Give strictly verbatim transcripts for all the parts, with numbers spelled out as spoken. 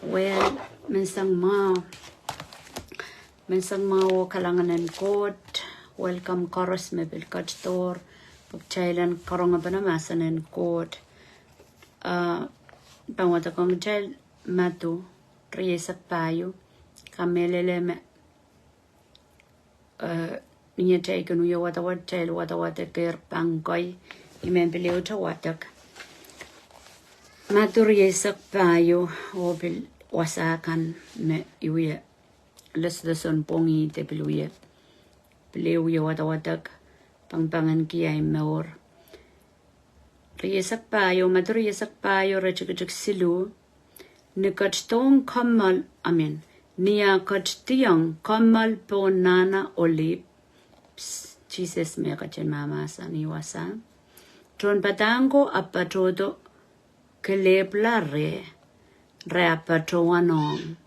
Well, menseng mwahu. Menseng mwahu oh kalahngan en Koht. Welcome koaros me pil ketidohr. Pwe kitail en karongpene mahsen en Koht. Ah, pahn wadekohng kitail Madiu rieisek pahieu. Kamehlele me eh, ni atail kin wie wadawad, kitail wadawad eker pangkoi, I men pil ehute wadek. Madiu rieisek pahieu, oh pil wasa kan me I wie lesolesohn pwongih de pil wie, pil wie wadawadek, pangpangen ki ahi mour. Rieisek pahieu, Madiu rieisek pahieu, iretikitik siluh. Ni ketidohng kommoal, I mean, ni ah ketidiong kommoal pohn nahna Olip, Sises me ketin mahmahsanih wasa. Tohnpadahk ko ahpw patohdo kelehpwla reh, re ahpw patohwanohng,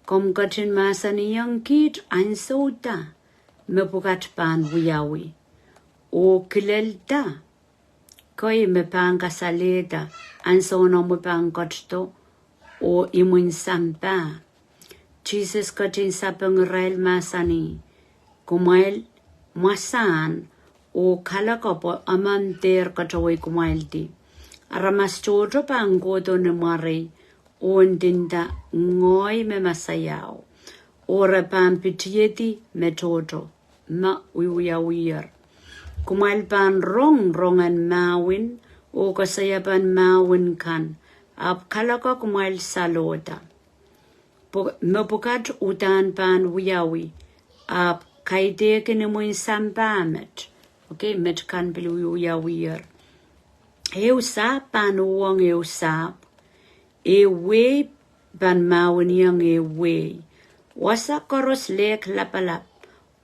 Komw ketin mahsanihong kiht ansou da mepwukat pahn wiawi, oh kilel da kei me pahn kasalehda ansou omwi pahn ketido oh imwin sampah? Sises ketin sapeng irail mahsanih, Kumwail mwasahn oh kaloko pwe emen dehr ketewei kumwaildi. Aramas tohto pahn kohdo ni mwarei oh ndinda ngehi me Mesaiao, oh re pahn pitihedi me tohto me wiwiawier. Kumwail pahn rong rongen mahwen oh koasoiepen mahwen kan, ahpw kaloko kumwail salohda. Pwe mepwukat uhdahn pahn wiawi, ahpw kaidehkin imwin sampah met. Okay, met kan pil wiawier. Ehu sahpw pahn uhwong ehu sahpw, ehu wehi pahn mahweniong ehu wehi. Wasa koaros lehk lapalap,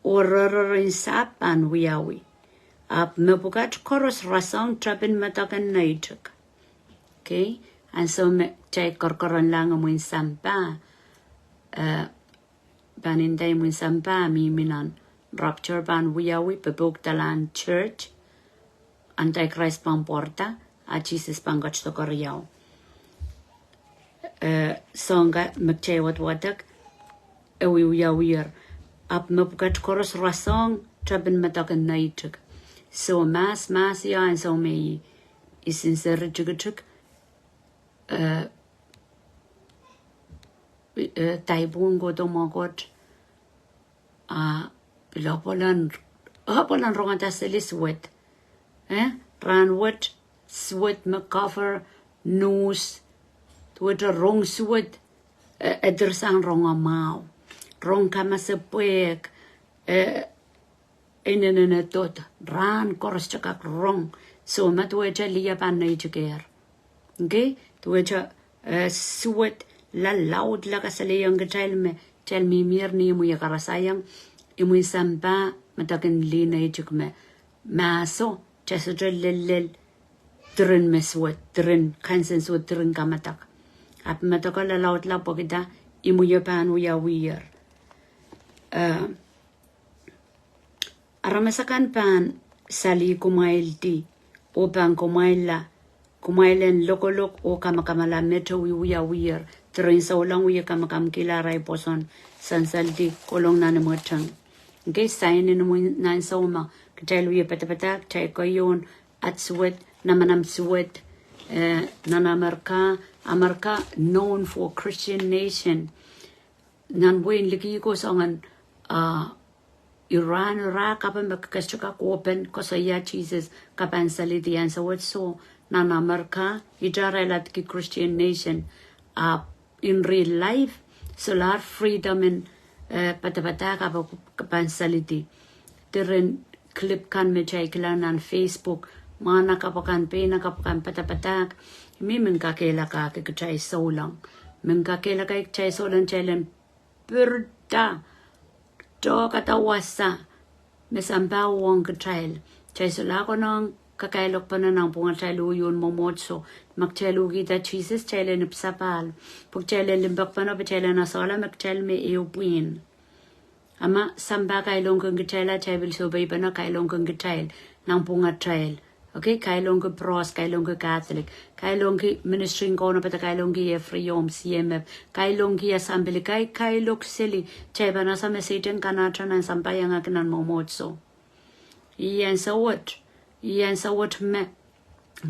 oh rereren sahpw pahn wiawi. Ahpw mepwukat koaros rasehng tepin medekin neitik. Okay, ansou me kitail kerkerenlahng imwin sampah, eh, pahn inda imwin sampah, mihmi nan rapture pahn wiawi, pepeukidahlahn church, Antichrist pahn pwarada, a Sises pahn ketido keriau. Eh, soangen ka me kitail wadawadek, e wiawier. Ahpw mepwukat koaros rasehng tepin medekin neitik. So mahs, mahs ia ansou me I, I sinseri tikitik, eh, eh, daipohn kohdo mwekid, ah, pil apwal en, apwal en rongada seli suwed. Eh, rahnwet suwed me cover nose, duwehte rong suwed, eh, e dirisang rong mwahu, rong kamasepwehk, eh, inenen doadoahk, rahn koaros te kak rong. So ma duwehte lih pahn neitiker. Okay, duwehte, eh, suwed lalaudla kasalehiong kitail me kitail mihmier ni imwi, e karasaiong imwin sampah medekin lih neitik me mahso, kitail sohte lellel diren me suwed, diren kansensuwed, diren kamadok. Ahpw medekin lalaudla pwehki dah? Imwi pahn wiawier. Eh, aramas akan pahn salih kumwaildi, oh pahn kumwailla, kumwail en lokolok oh kamakamala me te wiawier. Diren souleng wie kamakamkihla arail pwoson, sansaldi, kolong nan imweteng. Okay, sain en imwin ansou me kitail wie padapadahk, kitail kohieng at suwed, namanam suwed, eh, nan Amerika, Amerika known for Christian nation. Nan wehin liki ko soangen, ah, Iran, Iraq, ahpw me ke sohte kak open koasoia Sises, ke pahn salidi ansou wet. So nan Amerika, irail aladki Christian nation, ahpw in real life, solahr freedom en, eh, padapadahk ahpw ke pahn salidi. Diren clip kan me kitail kilang nan Facebook, mwahnakapw akan, peinakapw akan padapadahk, mie men kakehlakahki kitail souleng. Men kakehlakahki kitail souleng, kitail en pirida, dohkada wasa me sampah uhwong kitail. Kitail solahr konehng kakailokpene nanpwungatail oh ion mwomwohdiso. Ma kitail uhkihda Sises, kitail en ipwsapahl. Pwe kitail en limpoakpene, pwe kitail en asahla me kitail me ehu pwihn. A ma sampah kailongkin kitail, a kitail pil sohpeipene kailongkin kitail nanpwungatail. Okay, kailongki Pros, kailongki Catholic, kailongki Ministry en Kauno Pwukat, kailongki Every Home, C M F, kailongki Assembly, kai, kailok seli, kitail pahn ese me Sehdan kanatail nan sampah iangahki nan mwomwohdiso. Ih ansou wet, ih ansou wet me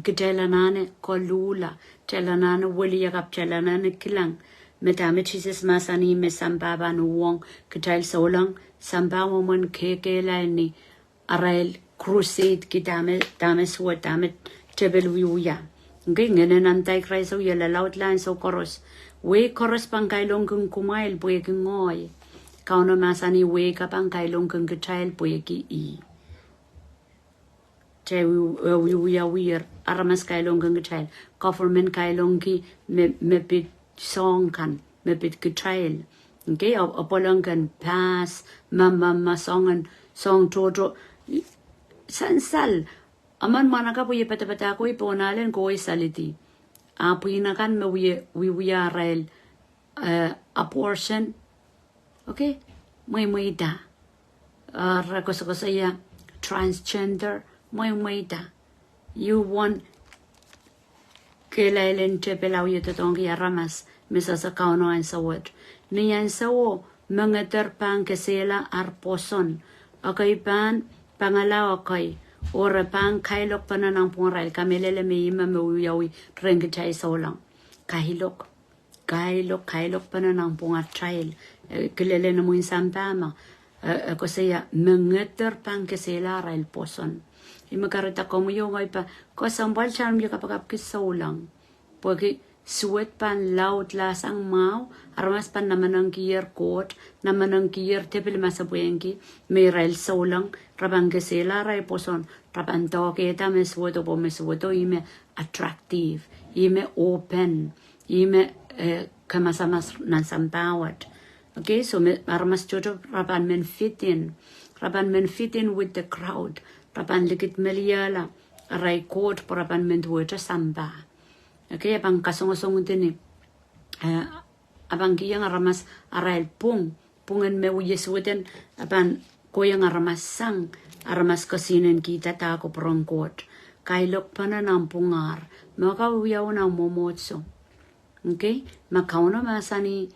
kitail anahne koluhla, kitail anahne wiliakapw, kitail anahne kilang me dahme Sises mahsanih me sampah pahn uhwong, kitail souleng sampah mwomwen kekehlail ni arail crusade ki dahme, dahme suwed, dahme tepil wiewia. Okay, Ngehnen Antichrist o, ie lalaudla ansou koaros. Wehi koaros pahn kailongki kumwail pwehki ngehi. Kauno mahsanih wehi ka pahn kailongki kitail pwehki ih. Kitail wi-, eh, wiewia wia, aramas kailongki kitail. Government kailongki me, me pid soahng kan, me pid kitail. Okay, a, apwal kan pass, ma, ma, ma soangen, soahng tohto. Sansal, emen mwahnakapw wie padapadahk oh pohn ahlen kohwei salidi. A pwihn akan me wie, wiewia arail, eh, abortion. Okay, mweimweida. Ah, re koasokoasoia transgender, mweimweida. Ih uwen kehlail en tepil a wie doadoahngki aramas me sehse Kauno ansou wet. Ni ansou o, mengeder pahn kesehla ar pwoson. Ekei pahn pangala ekei. Oh re pahn kailokpene nanpwungarail, kamehlele me ih me wiawi rehn kitail souleng. Kailok. Kailok, kailokpene nanpwungatail. Eh, kilelen imwin sampah ma, eh, eh, koasoia mengeder pahn kesehla arail pwoson. Ih me kahrehda komwi oh ngehi pahn kesempwal kitail mie kapakapki souleng. Pwehki suwed pahn laudla sang mwahu, aramas pahn namenengkier Koht, namenengkier tepil masepwehki, me irail souleng, re pahn kesehla arail pwoson, re pahn doadoahngkihda me suwedo pwe me suwedo ih me attractive, ih me open, ih me, eh, kamasamas nan sampah wet. Okay, so me aramas tohto re pahn men fit in, re pahn men fit in with the crowd, re pahn likidmeliehla arail Koht pwe re pahn men duwehte sampah. Okay, e pahn kasongosong dini, eh, e pahn kihong aramas arail pwung, pwungen me wie suweden, e pahn kohiong aramas sang, aramas kesihnen kihda dahkot pwurehng Koht. Kailokpene nanpwungar, me kak wiawi nan mwomwohdiso. Okay, ma Kauno mahsanih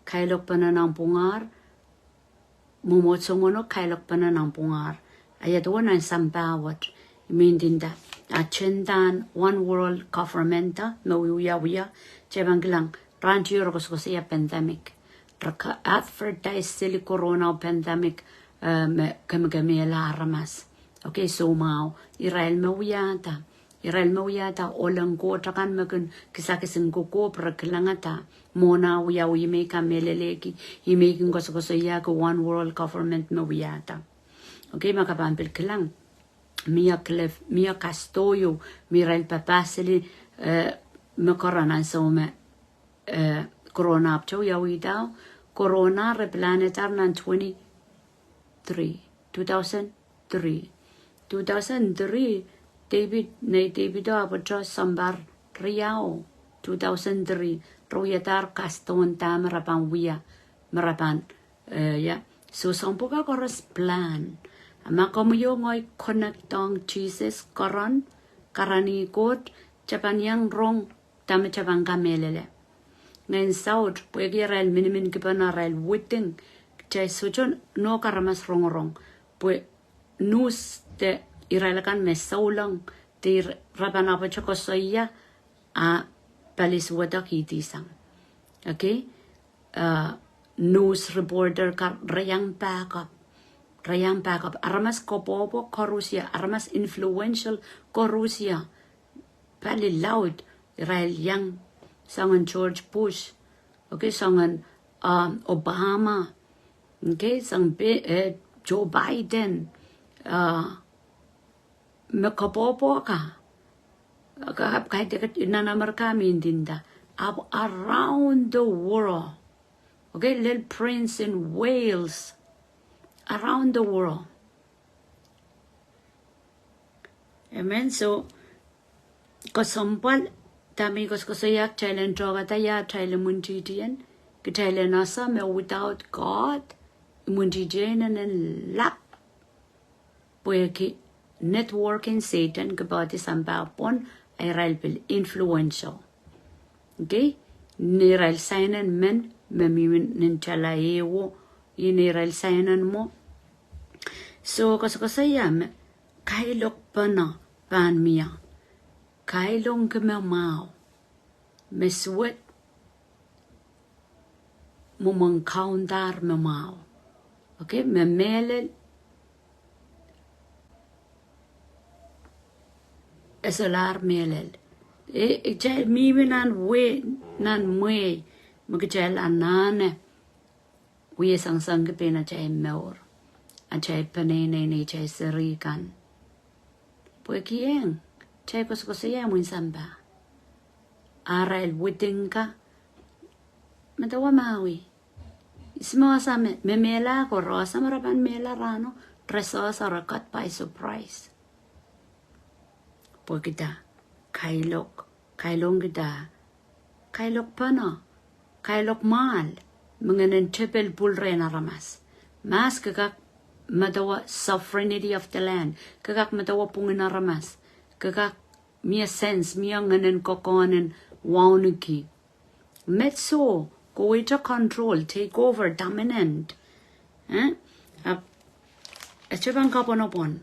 kailokpene nanpwungar, mwomwohdiso mwohn kailokpene nanpwungar. A ia duwen nan sampah wet, I mean, ndinda, agenda en one world government, ah, me wiewia wia, kitail pahn kilang, rahn tiahk re koasokoasoia pandemic. Re kak advertise seli corona pandemic, eh, me kemikemiehla aramas. Okay, soumwahu, irail me wiahda. Irail me wiahda ohl en Koht akan me kin kisakis en kokohp, re kilangada. Mwohn ah wiawi, ih me I kamehlelehki, ih me I kin koasokoasoiahki one world government me wiahda. Okay, ma ke pahn pil kilang. Mie clip, mie kasdo ieu, me irail papah seli, eh, me corona ansou me, eh, corona ahpwte wiawihdo. Corona re pilahnedahr nan twenty-three, two thousand three. Two thousand three, David, nei David o ahpwete sounpar riau, two thousand three, re wiadahr kasdo en dahme re pahn wia, me re pahn, eh, ia. So soahng pwukat koaros plan. A ma komwi oh ngehi connectdohng Sises, Koht, karanih Koht, kitail pahn iang rong dahme kitail pahn kamehlele. Ngehn saut, pwehki arail miniminkipen arail widing, kitail sohte nohk aramas rongorong. Pwe nuhs de irail akan me souleng, de ir-, re pahn ahpwete koasoia, a pali suwedo kihdi sang. Okay? Uh, news reporter ka re iang back up. Re iang back up. Aramas koapworopwor koarusie, aramas influential koarusie. Pali laud, irail iang, soangen George Bush. Okay, soangen, um, Obama. Okay, sang Bi-, eh, Joe Biden. Uh, me koapworopwor ka. Ka, ka, ka, nan Amerika me ndinda. Ahpw around the world. Okay, lel Prince in Wales. Around the world. Amen. So, kesempwal, dahme I koasokoasoia, kitail en dohkada ia atail imwintihti en, kitail en ese me without God, imwintihti en en lap. Pwehki network en Sehdan kipehdi sampah pwon, irail pil influential. Okay? Neirail sainen men, me mihmi nin tala ehu, ih neirail sainen mwo. So, koasokoasoia me, kailok pene pahn mie. Kailongki me mwahu. Me suwed, mwomwen kaundahr me mwahu. Okay, me mehlel, e solahr mehlel. E, e kitail mihmi nan we, nan mwehi, me kitail anahne wie sansankihda pein atail mour, atail peneinei, atail seri kan. Pwehki eng, kitail koasokoasoia imwin sampah. Arail widing ka, medewe mwahu. Ihs me wasa me, me mehla ko re wasa me re pahn mehla rahno, re sehse re caught by surprise. Pwehki dah, kailok, kailongki dah, kailok pene, kailok mwahl, me ngehnen tepel pwulrehn aramas. Mahs ke kak medewe sovereignty of the land, ke kak medewe pwungen aramas, ke kak mie sense, mie ngehnen kokohnen wauneki. Met soh, koweite control, take over, dominant. Eh? Ahpw, e sohte pahn kapwonopwon.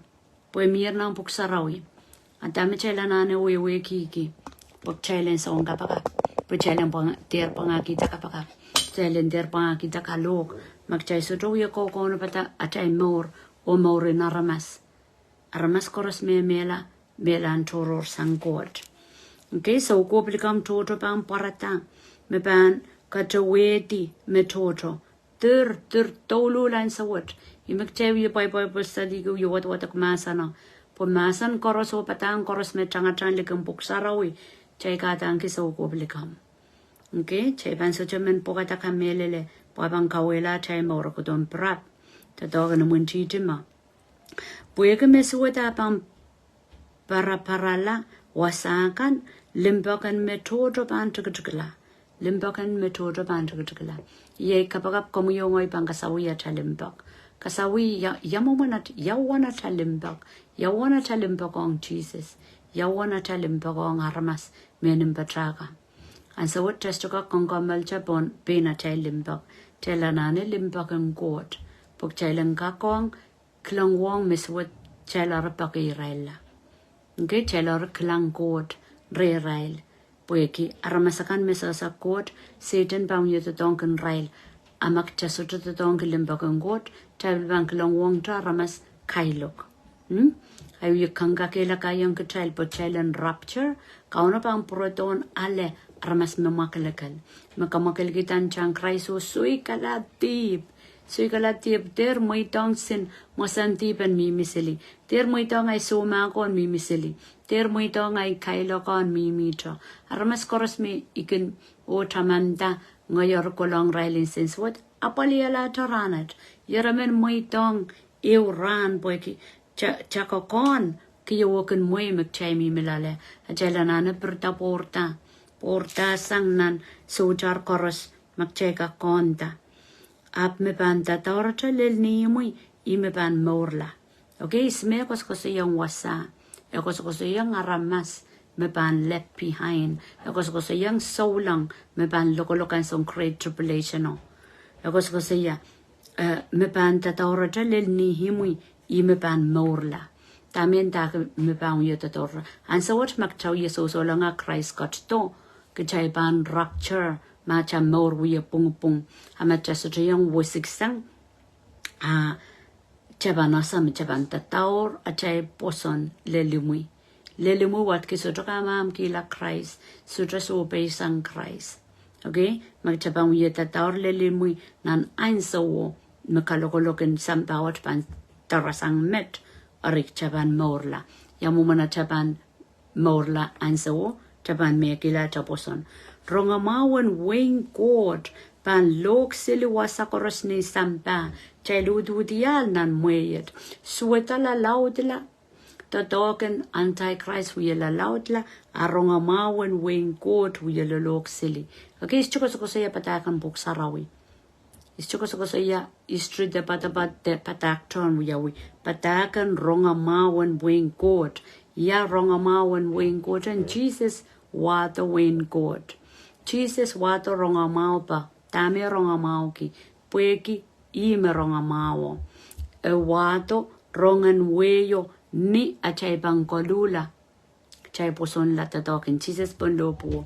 Pwe mie nan pwuhk sarawi. A dahme kitail anahne wehwehkihki. Pwe kitail en soun kapakap. Pwe kitail en pwang-, dehr pwangahkihda kapakap. Kitail en dehr pwangahkihda kalohk. Ma kitail sohte wie kokohnopada atail mour, oh mouren aramas. Aramas koaros me mehla, mehlahn tohrohr sang Koht. Okay, soukohp likamw tohto pahn pwarada, me pahn katewehdi me tohto. Dir, dir douluhl ansou wet. Ih me kitail wie Bible study ke wie wadwadek mahseno. Pwe mahsen koaros oh padahk koaros me tangatang likin pwuhk sarawi, kitail kahdaneki soukohp likamw. Okay, kitail pahn sohte men pwokada kamehlele, pwe pahn kauwehla atail mour, e kohdohn pirap. Doadoahk en imwintihti me. Pwehki me suwed ah pahn paraparala wasa kan, limpoak en me tohto pahn tikitikla. Limpoak en me tohto pahn tikitikla. Iei kapakap komwi oh ngehi pahn kasawih atail limpoak. Kasawih ia, ia mwomwen at-, ia uwen atail limpoak. Ia uwen atail limpoak ong Sises. Ia uwen atail limpoak ong aramas me nim patahka. Ansou wet kitail sohte kak kangoange mehlel pohn pein atail limpoak. Kitail anahne limpoak en Koht. Pwe kitail en kak ong kilang wong me suwed kitail ahpw peki irail la. Okay, kitail ahpw kilang Koht rehrail. Pwehki aramas akan me sehse Koht, Sehdan pahn wie doadoahngkin irail. A ma kitail sohte doadoahngki limpoak en Koht, kitail pil pahn kilang wongte aramas kailok. Hmm? Ahi wie kangoange kitail pwe kitail en rapture, Kauno pahn pwurodohn ale aramas me mwakelekel. Me kamwakelekihda nan Krais oh soikala dihp. Soikala dihp, dehr mweidohng sin mwesen dihp en mihmi sili. Dehr mweidohng ahi soumahko en mihmi sili. Dehr mweidohng ahi kailok en mihmihte. Aramas koaros me I kin oh tamanda ngehi eri kolong irail insensuwed, apwalialahte rahnwet. Ieremen mweidohng ehu rahn pwehki ta-, takokohn kihwei kin mwehi me kitail mihmi loale. Atail anahne pirida pwourda. Pwourda sang nan soutar koaros me kitail kak kohnda. Ahpw me pahn dadaurete lel ni imwi, ih me pahn mourla. Okay, ihs me koasokoasoiong wasa. E koasokoasoiong aramas me pahn left behind. E koasokoasoiong souleng me pahn lokolok ansou Great Tribulation o. E koasokoasoia, eh, me pahn dadaurete lel ni imwi, ih me pahn mourla. Dahme ndahki me pahn wie dadaurete. Ansou wet ma kitail wie sohsouleng ah Krais ketido, kitail pahn rapture, ma atail mour wie pwungpwung. A ma kitail sohte iang wisiksang, a, kitail pahn ese me kitail pahn dadaur atail pwoson lel imwi. Lel imwi wadki sohte kamwahmwkihla Krais, sohte sohpeisang Krais. Okay? Ma kitail pahn wie dadaur lel imwi nan ansouo me kalokolok en sampah wet pahn dorasang met, eri kitail pahn mourla. Ia mwomwen atail pahn mourla ansouo, kitail pahn mehkihla atail pwoson. Rongamwahu en wehin Koht pahn lohk sili wasa koaros ni sampah, kitail ududiahl nan mwehi et. Suwedo lalaudla, doadoahk en Antichrist wie lalaudla, a rongamwahu en wehin Koht wie lolohk sili. Okay, sohte koasokoasoia padahk en pwuhk sarawi. I sohte koasokoasoia history de padapad de padahk tohn wiawi. Padahk en rongamwahu en wehin Koht. Ia rongamwahu en wehin Koht en? Sises wahdo wehin Koht. Sises wahdo rongamwahu pwe dahme rongamwahuki? Pwehki ih me rongamwahuo. E wahdo rongen wehio ni atail pahn koluhla. Kitail pwosonla doadoahk en Sises pohn lohpwuo.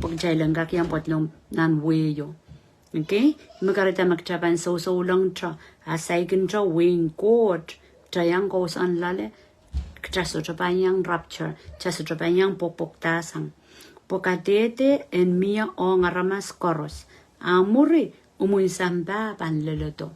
Pwe kitail en kak iang pwoat nan wehio. Okay? Me kahrehda me kitail pahn sousoulong te, a saikinte wehin Koht, kitail iang kousoan loale, kitail sohte pahn iang rapture, kitail sohte pahn iang pwokpwoksang. Pwe kadehde en mie ong aramas koaros. A mwuri, imwin sampah pahn leledo.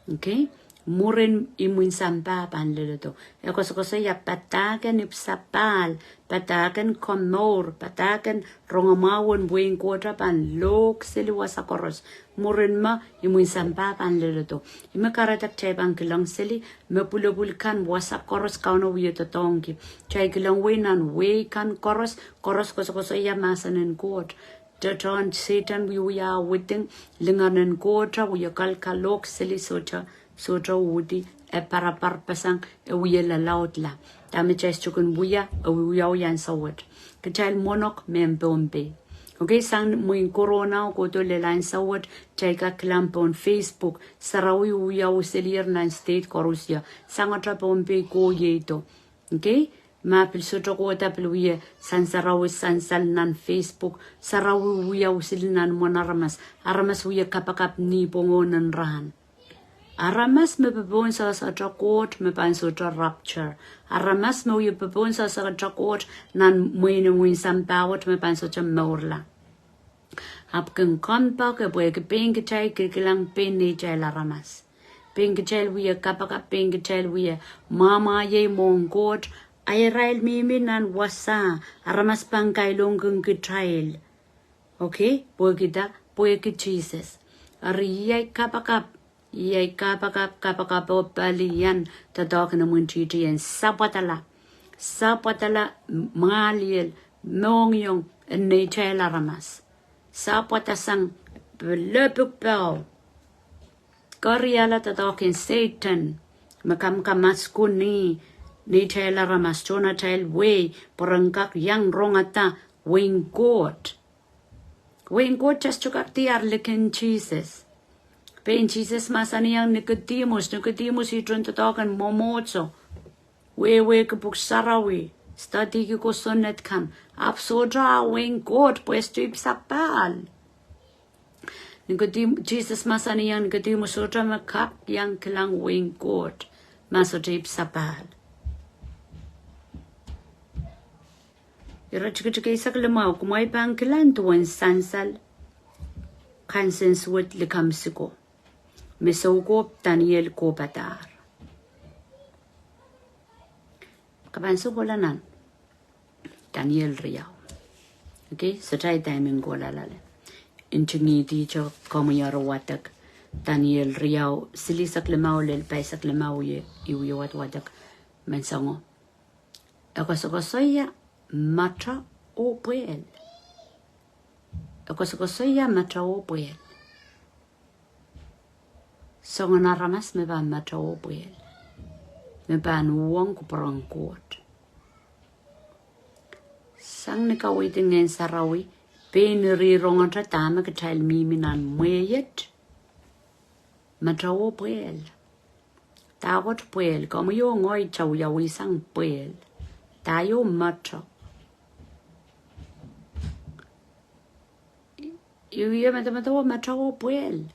Okay? Mwurin imwin sampah pahn leledo. E koasokoasoia padahk en ipwsapahl, padahk en komour, padahk en rongamwahu en wehin Koht pahn lohk seli wasa koaros. Mwurin me imwin sampah pahn leledo. Ih me kahrehda kitail pahn kilang seli, me pwulopwul kan wasa koaros Kauno wie doadoahngki. Kitail kilang wei nan wehi kan koaros, koaros koasokoasoia mahsen en Koht. Tohtohn Sehdan wiewia widing, lingan en Koht wie kalkalohk seli sohte, sohte uhdi, e paraparpeseng, e wie lalaudla. Dahme kitail sohte kin wia, e wiewia ansou wet. Kitail mwohnok mehn Pohnpei. Okay, sang mwein corona kohdo lel ansou wet, kitail kak kilang pohn Facebook, sarawi wiawi selier nan state koarusie, sangete Pohnpei kohieido. Okay? Ma pil sohte kohda pil wie sansarawi sansal nan Facebook, sarawi wiawi seli nan mwohn aramas, aramas wie kapakap ni pwongo nan rahn. Aramas me popohn sehsehte Koht me pahn sohte rapture. Aramas me wie popohn sehsehte Koht nan mwein imwin sampah wet me pahn sohte mourla. Ahpw kin kompoake pwehki pein kitail kilkilang pein neitail aramas. Pein kitail wie kapakap, pein kitail wie mwamwahie mwohn Koht, a irail mihmi nan wasa, aramas pahn kailongkin kitail. Okay, pwehki da, pwehki Sises. Eri iei kapakap, iei kapakap, kapakap oh palian doadoahk en imwintihti en sapwadala. Sapwadala mwahliel, mohngiong en neitail aramas. Sapwadasang pelepwuk pao. Keriala doadoahk en Sehdan, me kamakamaskuhni neitail aramas, tohnatail wehi, pwe ren kak iang rongada wehin Koht. Wehin Koht kitail sohte kak diar likin Sises. Pein Sises mahsanihong Nikodimus, Nikodimus, ihte doadoahk en mwomwohdiso. Wehwehki pwuhk sarawi, studyki kosonned kan, ahpw sohte ah wehin Koht pwe e sohte ipwsapahl. Nikodim-, Sises mahsanihong Nikodimus, sohte me kak iang kilang wehin Koht ma sohte ipwsapahl. Ire tikitik eisek limau, kumwail pahn kilang duwen sansal kansensuwed likamw siko me soukohp Daniel kohpadahr. Ke pahn sou kohla nan Daniel riau. Okay, sohte ai time en kohla loale. Ntingihdi te komwi eri wadek Daniel riau, silihsek limau lel pahisek limau, ie, I wie wad-, wadek menseng o. E koasokoasoia mwoto oh pwehl. E koasokoasoia mwoto oh pwehl. Soangen aramas me pahn mwoto oh pwehl, me pahn uhwong kupwuren Koht. Sang ni kaweid en Ngehn Sarawi, pein ire rongete dahme kitail mihmi nan mwehiet, mwoto oh pwehl. Dahkot pwehl, komwi oh ngehi kitail wiawi sang pwehl. Dah ieu mwoto? I, I, I medemedewe mwoto oh pwehl.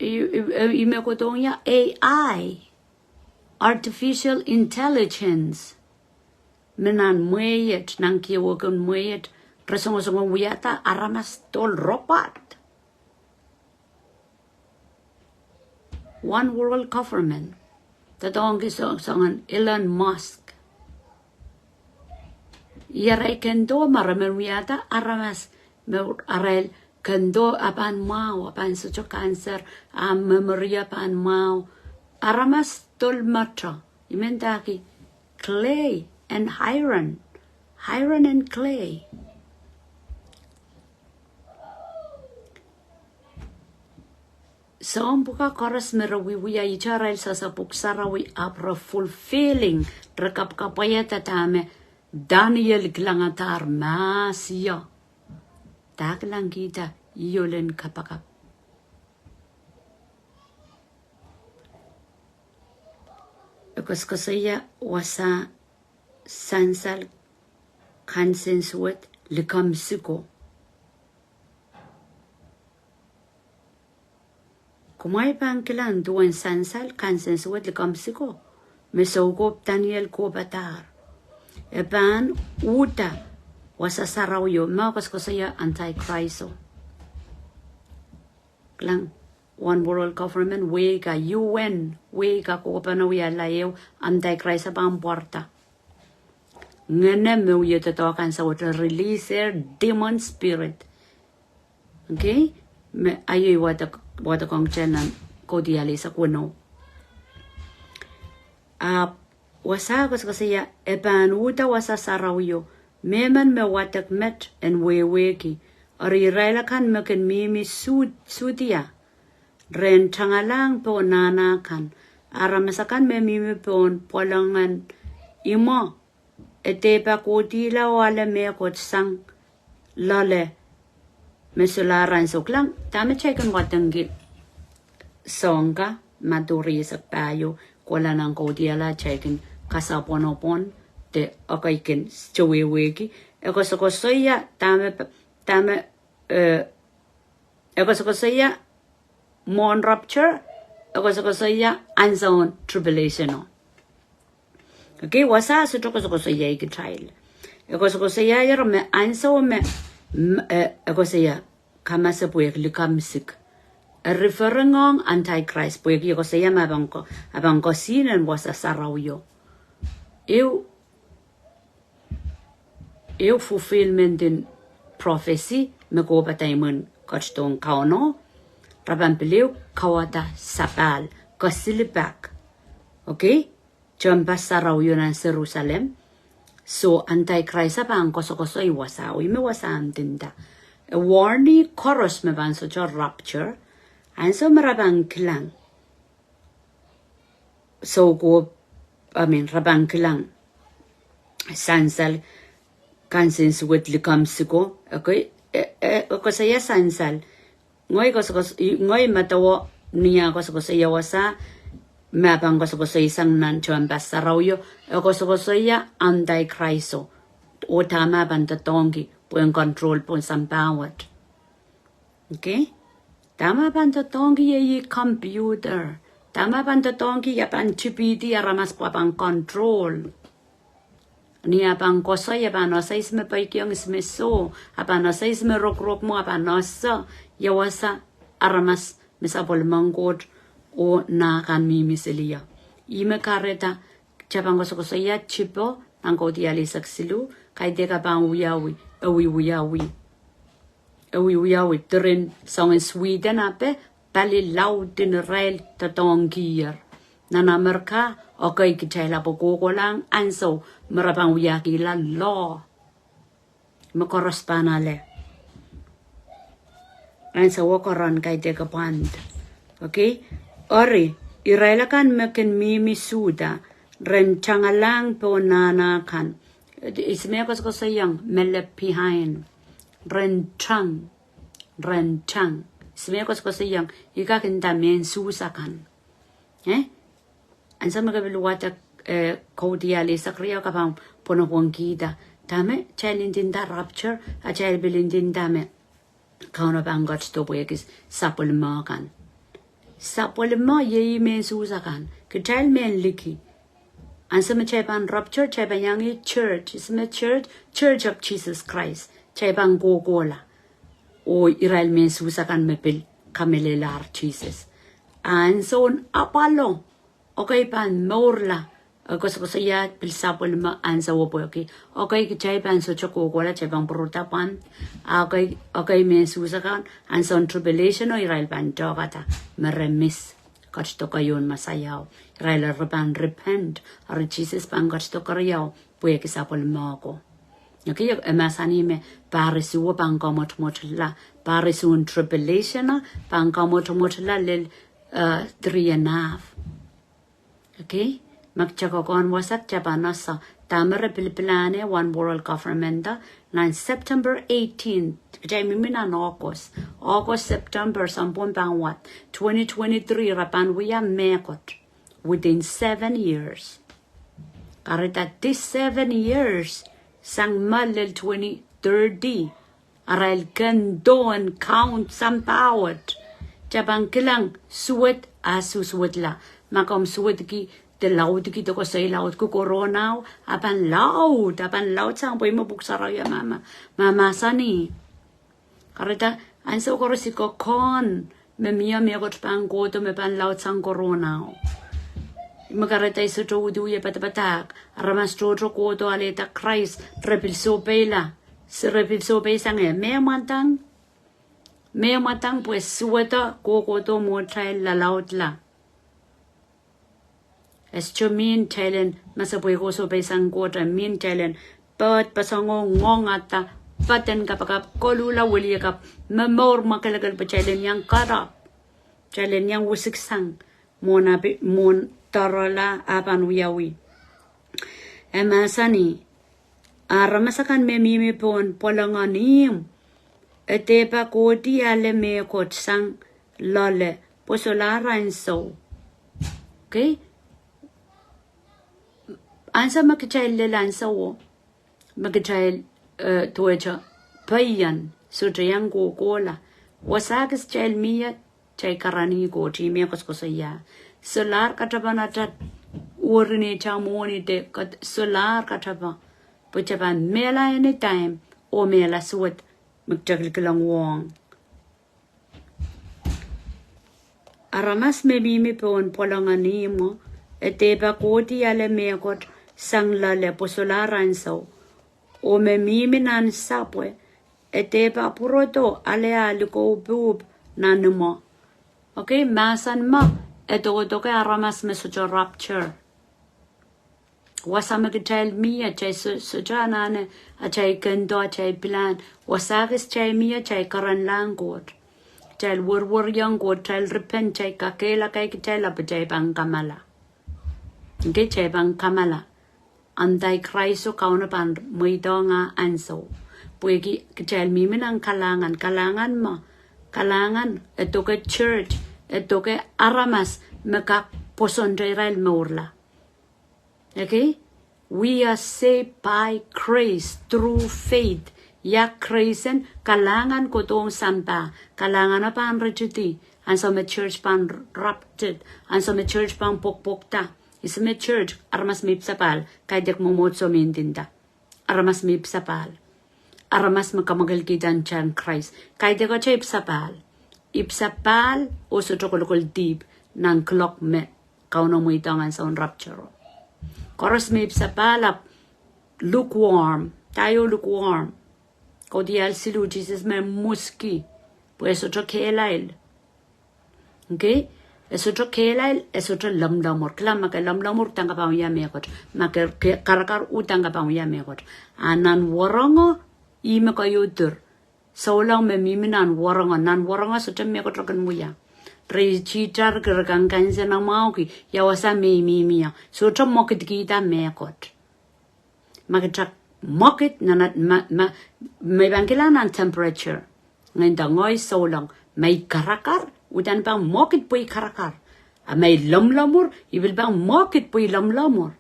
I, I, I me kohdohng ia A I, artificial intelligence. Me nan mwehiet, nan kihwei kan mwehiet, re songosong wiahda aramas dol robot. One world government. Doadoahngki soangen Elon Musk. Ih arail kendo ma re men wiahda aramas me arail kendo a pahn mwahu, a pahn sohte cancer, a memory a pahn mwahu. Aramas dol mwoto. I men dahki clay and iron. Iron and clay. soahng pwukat koaros me re wiewia, ih irail sehse pwuhk sarawi ahpw re fulfilling, re kapwkapwaiada dahme Daniel kilangadahr mahs ie. Dah kilangkihda ih ohl en kapakap. E koasokoasoia wasa sansal, kansensuwed, likamw siko. Kumwail pahn kilang duwen sansal, kansensuwed, likamw siko me soukohp Daniel kohpadahr. E pahn uhda wasa sarawio me koasokoasoia antikraiso. Kilang, one world government, wehi ka U N, wehi ka kohpene wiahla ehu, antikraiso pahn pwarada. Ngehne me wie doadoahk ansou wet, release their demon spirit. Okay? Me ahi wadek, wadekohng kitail nan Kaudiahl eisek weneu. Ahpw wasa koasokoasoia, e pahn uhda wasa sarawio, mehmen me wadek met en wehwehki. Eri irail akan me kin mihmi Su-, Sudia, ren tangalahng pohn nahna kan, aramas akan me mihmi pohn pwolongen imwo, e dehpa kohdihla oh ale mehkot sang loale me solahr ansou. Kilang, dahme kitail kin wadengki soahng ka, Madiu rieisek pahieu, kohla nan Kaudiahl, kitail kin kasapwonopwon de ekei kin wehwehki. E koasokoasoia dahme, dahme, eh, e koasokoasoia mwohn rapture, e koasokoasoia ansoun tribulation o. Okay, wasa sohte koasokoasoiaih kitail. E koasokoasoiaier me ansou me, m-, e, e koasoia, kamasepwehk, likamw sik. E referring ong antikraiso, pwehki e koasoia me e pahn ko-, e pahn kosihnen wasa sarawio. Ehu, ehu fulfillment en prophecy me kohpada imwin ketidohn Kauno, re pahn pil ehu kauwada sapahl, kesilipak. Okay? Tehnpas sarawio nan Serusalem. So, antikraiso pahn koasokoasoi wasa, oh ih me wasa ndinda. E warning koaros me pahn sohte rapture. Ansou me re pahn kilang soukohp, I mean, re pahn kilang sansal, kansensuwed, likamw siko, okay, e, e, e koasoia sansal. Ngehi koasokoas-, i-, ngehi medewe ni ah koasokoasoia wasa, me pahn koasokoasoisang nan tehnpas sarawio, e koasokoasoia antikraiso. Oh dahme pahn doadoahngki, pwehn control pohn sampah wet. Okay? Dahme pahn doadoahngki, iei computer. Dahme pahn doadoahngki, e pahn tipihdi aramas pwe pahn control. Ni ah pahn koasoi, e pahn ese ihs me peikiong, ihs me soh, e pahn ese ihs me rokorok mwo, e pahn ese ia wasa aramas me sapwellimen Koht oh nah kan mihmi siliho. Ih me kahrehda kitail pahn koasokoasoia tipo, nan Kaudiahl eisek siluh, kaidehk e pahn wiawi, e wiawi. E wiawi, diren soangen Sweden ape, pali laud en irail doadoahngkier. Nan Amerika, okay, kitail ahpw kohkohlahng ansou me re pahn wiahkihla law. Me koaros pahn ale. Ansou oh koaros kaidehk e pwand. Okay? Eri, irail akan me kin mihmi Suda, ren tangalahng pohn nahna kan. Ihs me koasokoasoiong me left behind. Ren tang. Ren tang. Ihs me koasokoasoiong, I kak nda mehn Suhs akan. Eh? Ansou me ke pil wadek, eh, Kaudiahl eisek riau, ke pahn pwonopwongkihda. Dahme, kitail ndinda rapture, a kitail pil ndinda me Kauno pahn ketido pwehki sapwellime kan. Sapwellime iei mehn Suhs akan. Kitail mehn liki. Ansou me kitail pahn rapture, kitail pahn iang church. Ihs me church, Church of Jesus Christ. Kitail pahn kohkohla. Oh irail mehn Suhs akan me pil kamehlelehr Sises. Ansoun apwalo, okay, pahn mourla, e koasokoasoia pil sapwellime ansou oh pwehki, okay, kitail pahn sohte kohkohla, kitail pahn pwurda pwand, okay, okay, mehn Suhs akan, ansoun tribulation o irail pahn dohkada, me re miss ketido keieu en Mesaia o. Irail re pahn repent, eri Sises pahn ketido keriau, pwehki sapwellime ko. Okay, e mahsanih me pahr isuh pahn kamwotomwotla. Pahr isuh en tribulation, ah, pahn kamwotomwotla lel, uh, three and a half. Okay? Ma kitail kak wasa, kitail pahn ese dahme re pilipilahn one world government, ah, nan September eighteen, kitail mihmi nan August. August, September, sounpwong pahn wad. Twenty twenty-three, re pahn wia mehkot. Within seven years. Kahrehda these seven years, sang me lel twenty thirty, arail kendo en count sampah wet. Kitail pahn kilang suwed a susuwedla. Ma komw suwedki, de laudki, de koasoi laudki corona o, a pahn laud, a pahn laudsang pwe ih me Pwuhk Sarawi mahmahsanih. Kahrehda, ansou koaros I kokohn me mie mehkot pahn kohdo me pahn laudsang corona o. Me kahrehda I sohte uhdi wie padapadahk, aramas tohto kohdo alehda Krais, re pil sohpeila, se re pil sohpeisang e, me mwadang, me mwadang pwe suwedo kohkohdo mwo kitail lalaudla. E sohte mih kitail en masepwehko sohpeisang Koht, e mih kitail en poad, pasang oh ngoang, ada, poaden kapakap, koluhla weliakapw, momour mwakelekel pwe kitail en iang karap, kitail en iang wisiksang, mwohn api, mwohn doarala a pahn wiawi. E mahsanih, aramas akan me mihmi pohn pwolong en ihmw, e dehpa kohdi ale mehkot sang loale, pwe solahr ansou. Okay? Ansou me kitail lel ansouo, me kitail, eh, duwehte peian, sohte iang kohkohla. Wasa kis kitail mie, kitail karanih Koht, ih me koasokoasoia. Solahr katapan atail, werineitail mwohni de, kat-, solahr katapan. Pwe kitail pahn mehla anytime, oh mehla suwed, me kitail kilkilang uhwong. Aramas me mihmi pohn pwolong en ihmwo, e dehpa kohdi ale mehkot sang loale pwe solahr ansou. Oh me mihmi nan sapwe, e dehpa pwurodo ale ah likou pwuhpw nan imwo. Okay, mahsen me, e dokedoke aramas me sohte rapture. Wasa me kitail mie, atail so-, sohte anahne, atail kendo, atail pilahn. Wasa kis kitail mie, kitail karanlahng Koht. Kitail wereweriong Koht, kitail repent, kitail kakehlaka kitail, ahpw kitail pahn kamala. Okay, kitail pahn kamala. Anti-Christ o Kauno pahn mweidohng ah ansou. Pwehki kitail mihmi nan kalahngan, kalahngan me, kalahngan, e doke church, e doke aramas, me kak pwoson irail mourla. Okay? We are saved by grace through faith. Ia grace en kalahngan kohdohng sampah, kalahngan o pahn ritidi, ansou me church pahn raptured, ansou me church pahn pwokpwokda. Ihs me church, aramas me ipwisapahl, kaidehk mwomwohdiso me ndinda. Aramas me ipwisapahl. Aramas me kamwakelkihda ntahn Krais. Kaidehk atail ipwisapahl. Ipwisapahl oh sohte kolokol dihp nan kuloak me Kauno mweidohng ansou en rapture. Koaros me ipwisapahl ahpw lukewarm. Dahio lukewarm? Kaudiahl siluh, Sises me mwoski. Pwe e sohte kehlail. Okay? E sohte kehlail, e sohte lomwlomwur. Kilang, ma ke lomwlomwur, udahn ke pahn wia mehkot. Ma ke, ke karakar, udahn ke pahn wia mehkot. A nan wahnpoaron, ih me keieu dir. Souleng me mihmi nan wahnpoaron, nan wahnpoaron sohte mehkot re kin wia. Re tihtar, re kankansenamwahuki, ia wasa me I mihmi ie. Sohte mwekidkihda mehkot. Ma kitail mwekid nan, ma, ma, ma I pahn kilang nan temperature. Ngehi nda ngehi souleng, ma I karakar, udahn pahn mwekid pwe I karakar. A ma I lomwlomwur, I pil pahn mwekid pwe I lomwlomwur.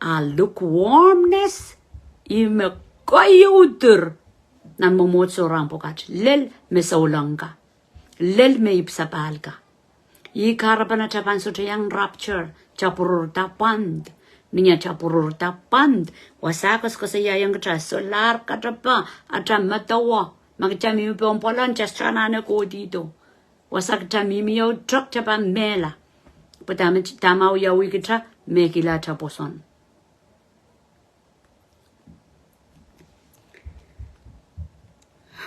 A lukewarmness, ih me keieu dir nan mwomwohdiso rahn pwukat. Lel me souleng ka. Lel me ipwisapahl ka. Ih kahrepen atail pahn sohte iang rapture, kitail pwururda pwand. Ni atail pwururda pwand, wasa koasokoasoiaiong kitail solahr katapan atail medewe. Ma kitail mihmi pohn pwolong, kitail sohte anahne kohdihdo. Wasa kitail mihmi ieu, tok kitail pahn mehla. Pwe dahme, dahme wiawi kitail, me kihla atail pwoson.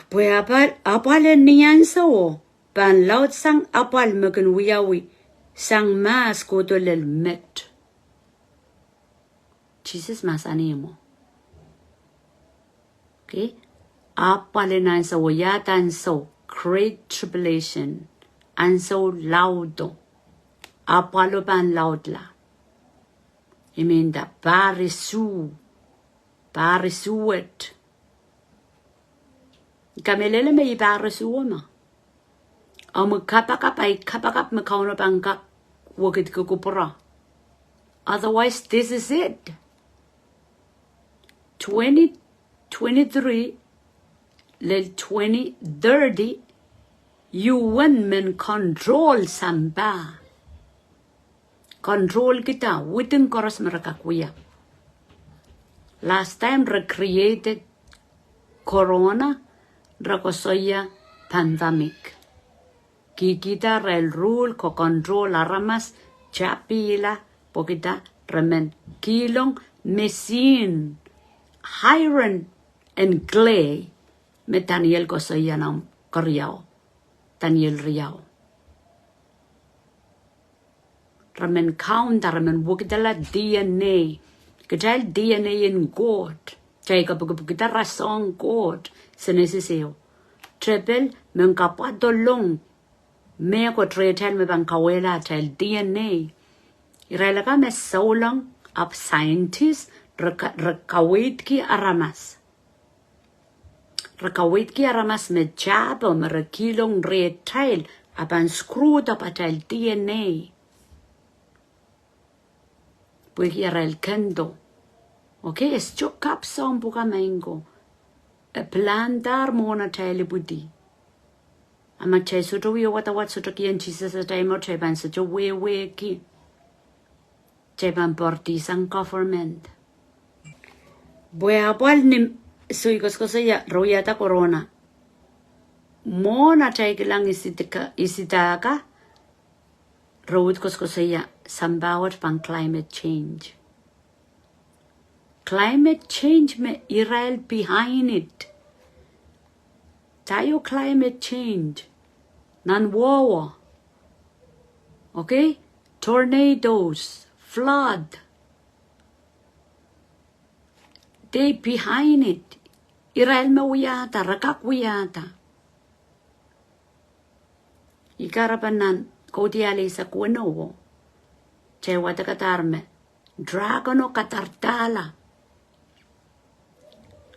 Pwe apwal, apwal en ni ansouo, pahn laudsang apwal me kin wiawi sang mahs kohdo lel met. Sises mahsanih mwo. Okay? Apwal en ansou, ia ansou, great tribulation. Ansou laudo. Apwalo pahn laudla. I mean, the parisu. Parisuwet. Kamehlele me I parisuwe ma. Omwi kapakap, ahi kapakap me Kauno pahn kak wekidki kupwura. Otherwise, this is it. Twenty twenty-three lel twenty thirty, U N men control sampah. Control kihda, within koaros me re kak wia. Last time re created corona, re koasoia pandemic. Kihkihda irail rule ko control aramas, tapihla, pwehkihda re men kihlong machine, iron and clay, me Daniel koasoia nan keriau, Daniel riau. Re men kaunda, re men wekidala D N A. Kitail D N A en Koht. Kitail kapikipikda rasehng Koht. Senesis ehu. Tepel men kapwadolong mehkot rehtail me pahn kawehla atail D N A. Irail akan me souleng ahpw scientist re ka-, re kaweidki aramas. Re kaweidki aramas me tapo me re kihlong rehtail a pahn screwed up atail D N A. Pwehki irail kendo. Okay, e sohte kapw soahng pwukat maing ko. E plandahr mwohn atail ipwidi. A ma kitail sohte wia wadawad, sohte kihong Sises atail mour, kitail pahn sohte wehwehki. Kitail pahn poaridi sang government. Pwe apwal ni sui koasokoasoia re wiahda corona. Mwohn atail kilang isidaka, isidaka, re uhd koasokoasoia sampah wet pahn climate change. Climate change me irail behind it. Daio climate change. Nan wowo. Okay? Tornadoes, flood. They behind it. Irail me wiahda, re kak wiahda. Ih kahrepen nan Kaudiahl eisek weneu. Kitail wadekadahr me dragon o kadardahla.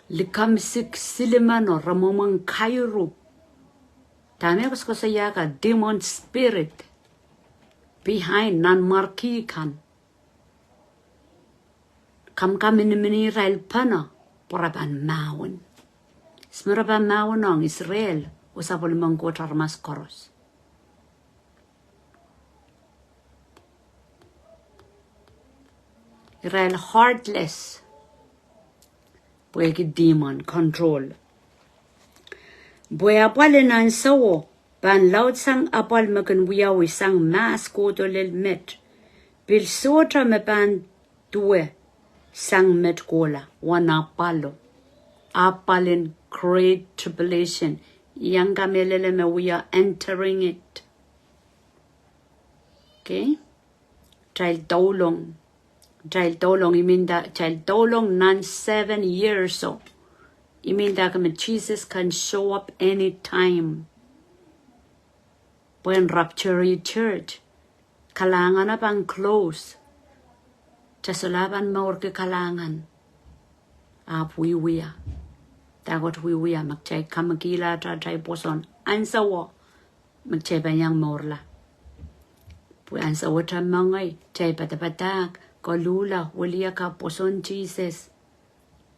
Likamw sik silimeno re mwomwen kairu. Dahme koasokoasoia ka demon spirit behind nan marki kan. Kamkaminimini irail pahn, pwe re pahn mahwen. Ihs me re pahn mahwen ong? Israel, oh sapwellimen Koht aramas koaros. Irail heartless. Pwehki demon control. Pwe apwal en ansouo pahn laudsang apwal me kin wiawi sang mahs kohdo lel met. Pil sohte me pahn duwe sang met kohla, wen apwalo. Apwal en great tribulation. Iang kamehlele me we are entering it. Okay? Kitail doulong. Kitail doulong, I mean that, kitail doulong nan seven years o. I mean that, I mean, Jesus can show up anytime. Pwehn rapture church. Kalahngan a pahn close. Kitail solahr pahn mourki kalahngan. Ahpw wiewia. Dahkot wiewia, ma kitail kamwakilahte atail pwoson ansouo. Me kitail pahn iang mourla. Pwe ansouo kitail mengei, kitail padapadahk, koluhla, wiliakapw pwoson Sises.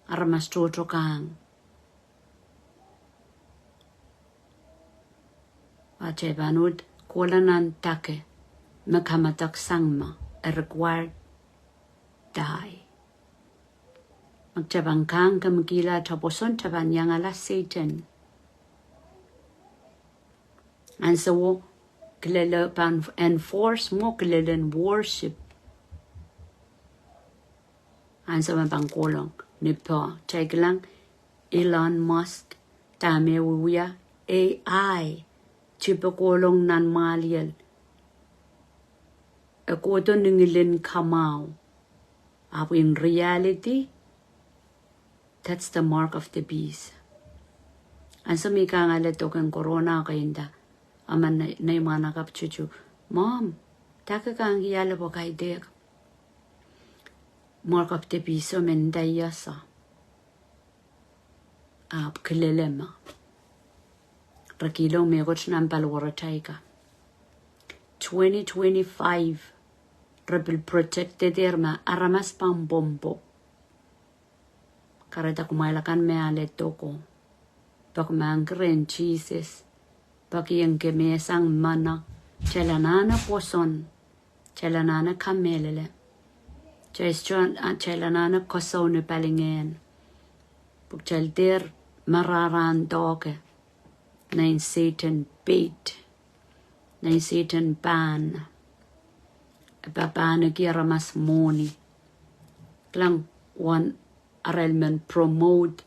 Aramas tohto kang. A kitail pahn uhd kohla nan dake, me kamadek sang me, e required die. Ma kitail pahn kang kamwakilahte pwoson, kitail pahn iangala Sehdan. Ansouo kilel pahn enforce mwo kilelen worship. Ansou me pahn kohlong ni poh. Kitail kilang Elon Musk, dahme wiewia A I. Tipe kohlong nan mwahliel. E kohdo ni ngilen kamwahu. Ahpw in reality, That's the mark of the beast. Ansou me I kang ale dok en corona ko, I nda, emen nei, nei mwahnakapw tutu, "Mom, dahke I kang ale pwe kaidehk mark of the beast o?" Men nda, "Ia sa." Ahpw kilele me re kilang mehkot nan paliwaratail ka. Twenty twenty-five, re pil project-eder me aramas pahn pwopwo. Kahrehda kumwail akan me ale dok o, peki mahk rehn Sises, peki ong kemehsang mwohn, kitail anahne pwoson, kitail anahne kamehlele, kitail, kitail anahne koasoia palingehn, pwe kitail dehr marahn doke nan Sehdan bait, nan Sehdan pahn, e pahn pahneki aramas mwohni. Kilang, uwen arail men promote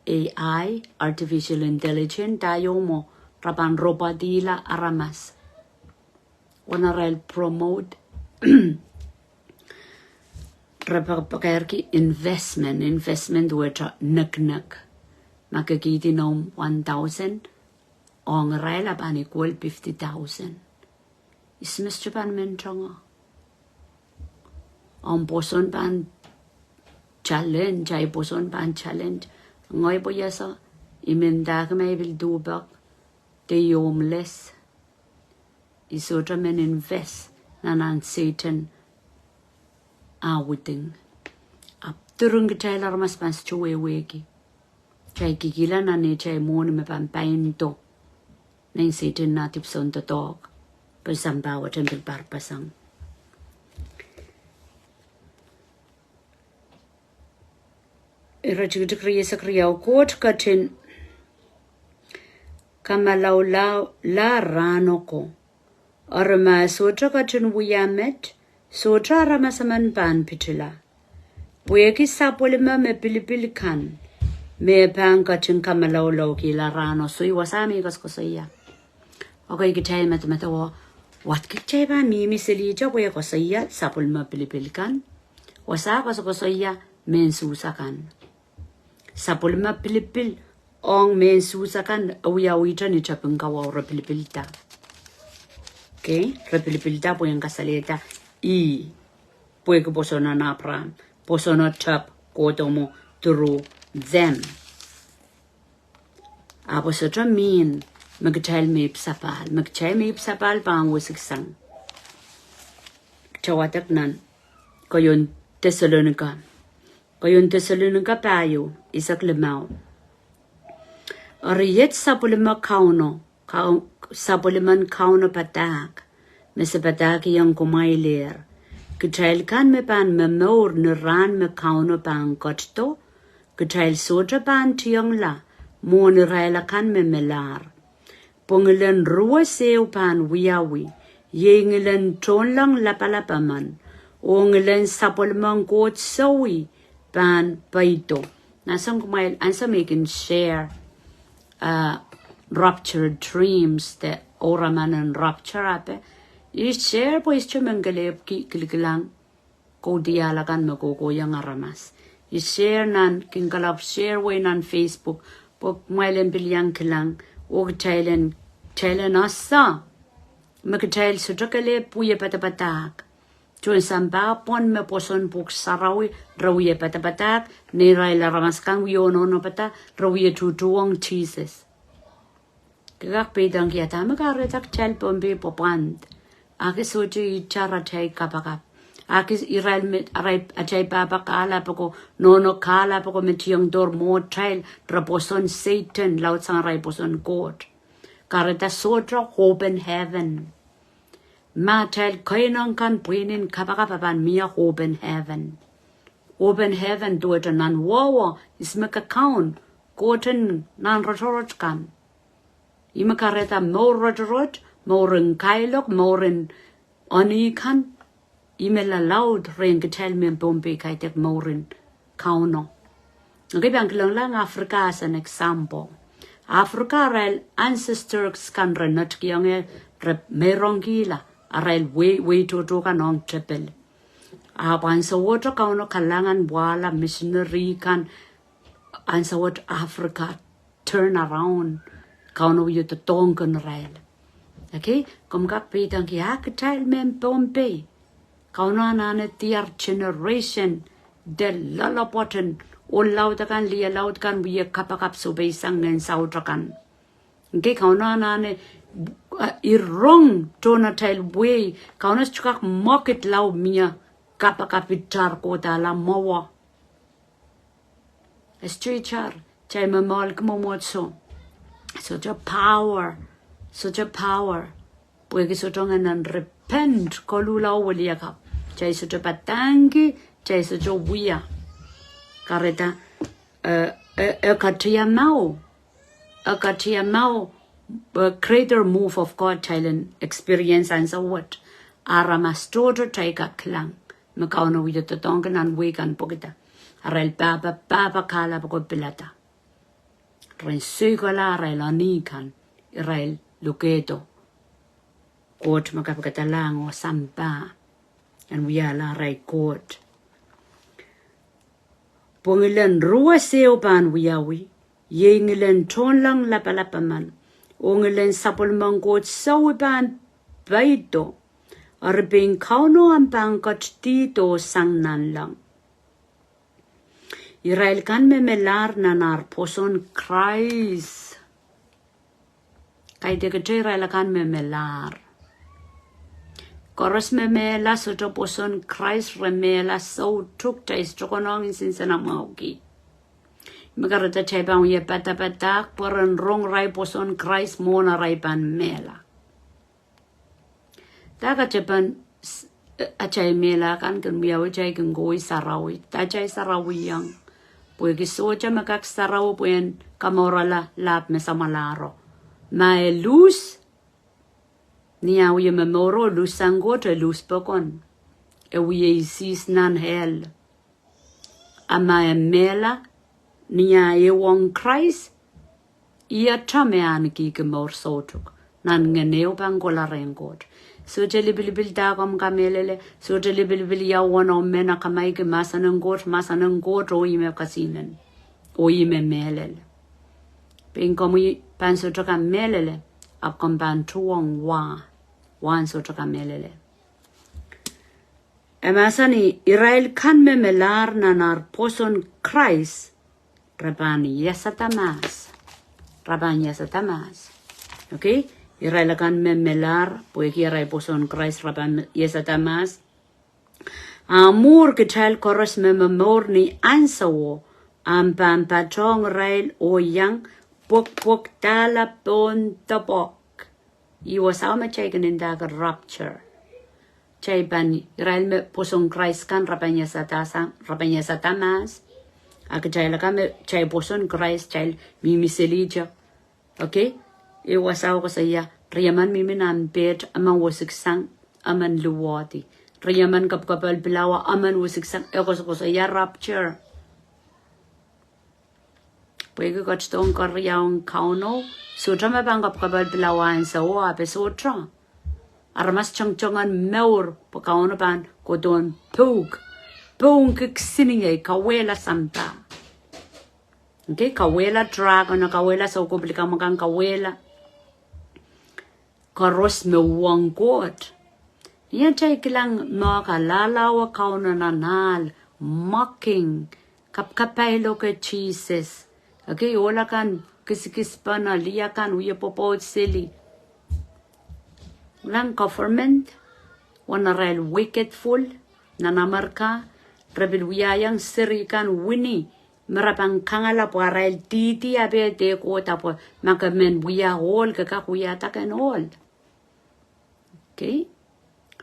A I, artificial intelligence, da ieu mwo, re pahn robotihla aramas. Uwen arail promote, re pahn pakairki investment, investment wet nekinek. Ma ke kihdi noumw one thousand, ong irail e pahn equal fifty thousand. Ihs me sohte pahn men tongo? Omw pwoson pahn challenge, ahi pwoson pahn challenge. Ngehi pwe ia sa, I men dahke ma I pil duhpek, de I homeless. I sohte men invest nan ahn Sehdan ah wuding. Ahpw diren kitail aramas pahn sohte wehwehki. Kitail kikihla nan neitail mwohni me pahn paindo nan Sehdan ah dipwisou doadoahk, pwe sampah wet en pil parpasang. Iretikitik rieisek riau, Koht ketin kamalaulaula rahno ko. Eri ma e sohte ketin wia met, sohte aramas emen pahn pitila. Pwehki sapwellime me pilipil kan, me pahn ketin kamalaulau kihla rahno. So I wasa me I koasokoasoia. Okay, kitail medemedewe, what kitail pahn mihmi silihte pwe koasoia sapwellime pilipil kan. Wasa koasokoasoia mehn Suhs akan. Sapwellime pilipil ong mehn Suhs akan, e wiawihte ni tepin kawao re pilipilda. Okay, re pilipilda pwe en kasalehda ih, pwehki pwoson en Abraham, pwoson o tep kohdo mwo through them. Ahpw e sohte mihmi me kitail me ipwsapahl, me kitail me ipwsapahl pahn wisiksang. Kitail wadek nan Keieun Tesalonika. Keieun Tesalonika pahieu, eisek limau. Eri iet sapwellime Kauno, Kau-, sapwellimen Kauno padahk, me se padahkihong kumwailehr. Kitail kan me pahn momour ni rahn me Kauno pahn ketido, kitail sohte pahn tiongla mwohn irail akan me melahr. Pwe ngilen ruwes ehu pahn wiawi, iei ngilen tohnleng lapalap emen, oh ngilen sapwellimen Koht sowi pahn peido. Nan ansou kumwail, ansou me I kin share, uh, rapture dreams, de ouraman en rapture ape, I share pwe I sohte men kelehpw ki-, kilikilang kaudiahl akan me kohkohiong aramas. I share nan, kin kalapw share wei nan Facebook, pwe kumwail en pil iang kilang, oh kitail en, kitail en ese me kitail sohte kelehpw wie padapadahk. Tohn sampah pwon me pwoson Pwuhk Sarawi, re wie padapadahk, neirail aramas kan wie onoonopada, re wie tuhtuhwong Sises. Ke kak peidengki, dahme kahrehda kitail Pohnpei pwapwand? Ahki sohte itar atail kapakap. Ahki irail me, arail, atail pahpa kahlap ako, nohno kahlap ako me tiongdohr mwohtail, re pwoson Sehdan laudsang arail pwoson Koht. Kahrehda sohte open heaven. Ma atail keinek kan pwihn en kapakap, e pahn mie open heaven. Open heaven duwehte nan wawa, ihs me kakaun, Koht en nan rotorot kan. Ih me kahrehda mour rotorot, mour en kailok, mour en eni kan, ih me lalaud rehn kitail mehn Pohnpei kaidehk mour en Kauno. Okay, I pahn kilang Africa as an example. Africa, arail ancestors kan re netikihong ie, re meirongkihla arail wei, wei tohto kan ong tepil. Ahpw ansowohte Kauno kalahngan wahla misineri kan, ansou wet Africa turn around. Kauno wie doadoahngkin irail. Okay, komw kak peidengki, ah, kitail mehn Pohnpei. Kauno anahne diar generation de loalopwoat en ohl laud akan, lih laud kan, wie kapakap sohpeisang ngehn saut akan. Okay, Kauno anahne, uh, irong tohnatail wehi, Kauno sohte kak mwekid lao mie kapakap itar kohda la mwowe. Esterar, kitail me mwoalki mwomwohdiso. Sohte power, sohte power. Pwehki sohte ngehn en repent, koluhla oh weliakapw. Kitail sohte padahngki, kitail sohte wia. Kahrehda, eh, eh, eh, katiamau. Eh, katiamau, eh, greater move of God kitail en experience ansou wet. Aramas tohto kitail kak kilang me Kauno wie doadoahngki nan wehi kan pwehkida. Arail pahpa, pahpa kahlap ko pilada. Ren soikala arail ahniki kan, irail lukehdo Koht me kapikada lahng oh sampah en wiahla arail Koht. Pwe ngilen ruwes ehu pahn wiawi, iei ngilen tohnleng lapalap emen, oh ngilen sapwellimen Koht sowi pahn peido, eri pein Kauno ahpw pahn ketidihdo sang nanleng. Irail kan me melahr nan ar pwoson Krais. Kaidehkte irail akan me melahr. Koaros me mehla sohte pwoson Krais, re mehla soutuk, kitail sohte konehng nsenamwahuki. Me kahrehda kitail pahn wie padapadahk pwe ren rong irail pwoson Krais mwohn arail pahn mehla. Dahkot e pahn s-, eh, atail mehla kan kin wiawi, kitail kin kohwei sarawi. Dahkot atail sarawi iang. Pwehki sohte me kak sarawi pwehn kamourala lahp me samwalahro. Ma e lose, ni ah wie momouro, lose sang Koht, e lose pokon. E wie isis nan hell. A ma e mehla, ni ah ehuong Krais, ih ata me ahnekihki mour soutuk nan ngehn ehu pahn kohla rehn Koht. Sohte lipilipil dahkot komw kamehlele, sohte lipilipil ia uwen omw men akamaiki mahsen en Koht, mahsen en Koht oh ih me kesihnen, oh ih me mehlel. Pein komwi pahn sohte kamehlele, ahpw komw pahn tuhwong wa, wa en sohte kamehlele. E mahsanih, irail kan me melahr nan ar pwoson Krais, re pahn iasada mahs. Re pahn iasada mahs. Okay? Irail akan me melahr, pwehki arail pwoson Krais, re pahn iasada mahs. A mwuhr kitail koaros me momour ni ansouo, ahpw pahn patohng irail oh iang pwekpwekdahla pohn depok. Ih wasao me kitail kin ndahki rapture. Kitail pahn, irail me pwoson Krais kan re pahn iasada sang, re pahn iasada mahs. A kitail akan me kitail pwoson Krais, kitail mihmi selihte. Okay? Ih wasao koasoia, riemen mihmi nan pet, emen wisiksang, emen luwehdi. Riemen kapwkapwal pilawa, emen wisiksang, e koasokoasoia rapture. Pwehki ketidohng keriaun Kauno, sohte me pahn kapwkapwal pilawa ansouo, ahpw e sohte. Aramas tengteng en mour, pwe Kauno pahn kohdohn pwuhk. Pwuhk kisin ie, kauwehla sampah. Okay, kauwehla dragon, kauwehla soukohp likamw akan, kauwehla. Koaros me uhwong Koht. Ni atail kilang mehkot, lalawa Kauno nan ahl, mocking, kapakapailoke Sises. Okay, ohl akan kisikispen, lih akan wie pwopwoud seli. Kilang government, wen arail wickedful, nan Amerika, re pil wiahiong seri kan wini, me re pahn kangala pwe arail dihdi ape de kohda pwe ma ke men wia ohl ke kak wiahda ken ohl. Okay?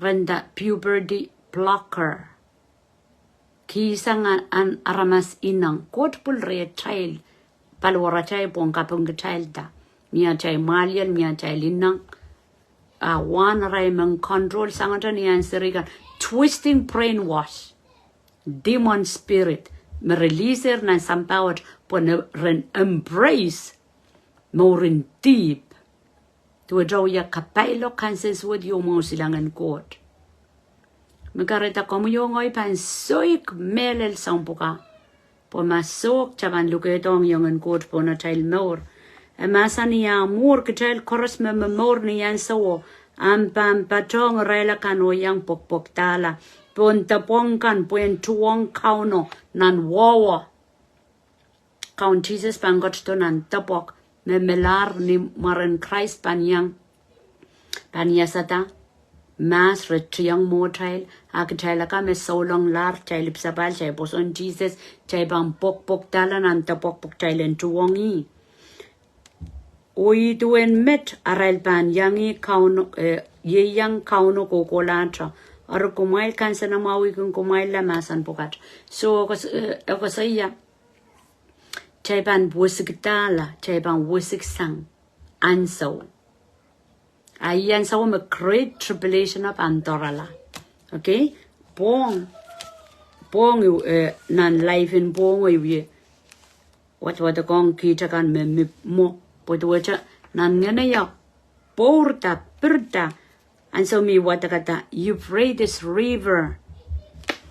Re nda puberty blocker. Kihsang an, an aramas ineng. Koht pil riatail, paliwaratail pwong kaping kitailda. Ni atail mwahliel, ni atail ineng. A wahn arail men control sangete ni ansou kan. Twisting brainwash. Demon spirit me releaser nan sampah wet pwe ren embrace mourin dihp. Duwehte wia kapailok kansensuwed oh mwohn silangin Koht. Me kahrehda komwi oh ngehi pahn soik mehlel soahng pwukat. Pwe ma soh, kitail pahn lukehdohng iongen Koht pohn atail mour. E mahsanih, a mwuhr kitail koaros me momour ni ahnsowo, ahpw pahn patohng irail akan oh iang pwokpwokdahla pohn depwong kan, pwehn tuhwong Kauno nan wowo. Kaun Sises pahn ketido nan depwok, me melahr ni mwaren Krais pahn iang, pahn iasada mahs retiong mwohtail, a kitail akan me soulenglahr, kitail ipwsapahl, kitail pwoson Sises, kitail pahn pwokpwokdahla nan depwok pwe kitail en tuhwong ih. Oh ih duwen met arail pahn iang ih Kauno, eh, ieiang Kauno kohkohlahte. Eri kumwail kansenamwahwihki kumwail la mahsen pwukat. So, e koasoia, kitail pahn wesikdahla, kitail pahn wesiksang ahnsou. A ih ahnsou me Great Tribulation pahn doarala. Okay? Pwohng, pwohng, eh, nan life en pwohng, eh, wie wadwadekohng kitail kan me mi mwo, pwe duwehte nan ngehn io, pwourda, pirda, ahnsou me wadekada Euphrates River.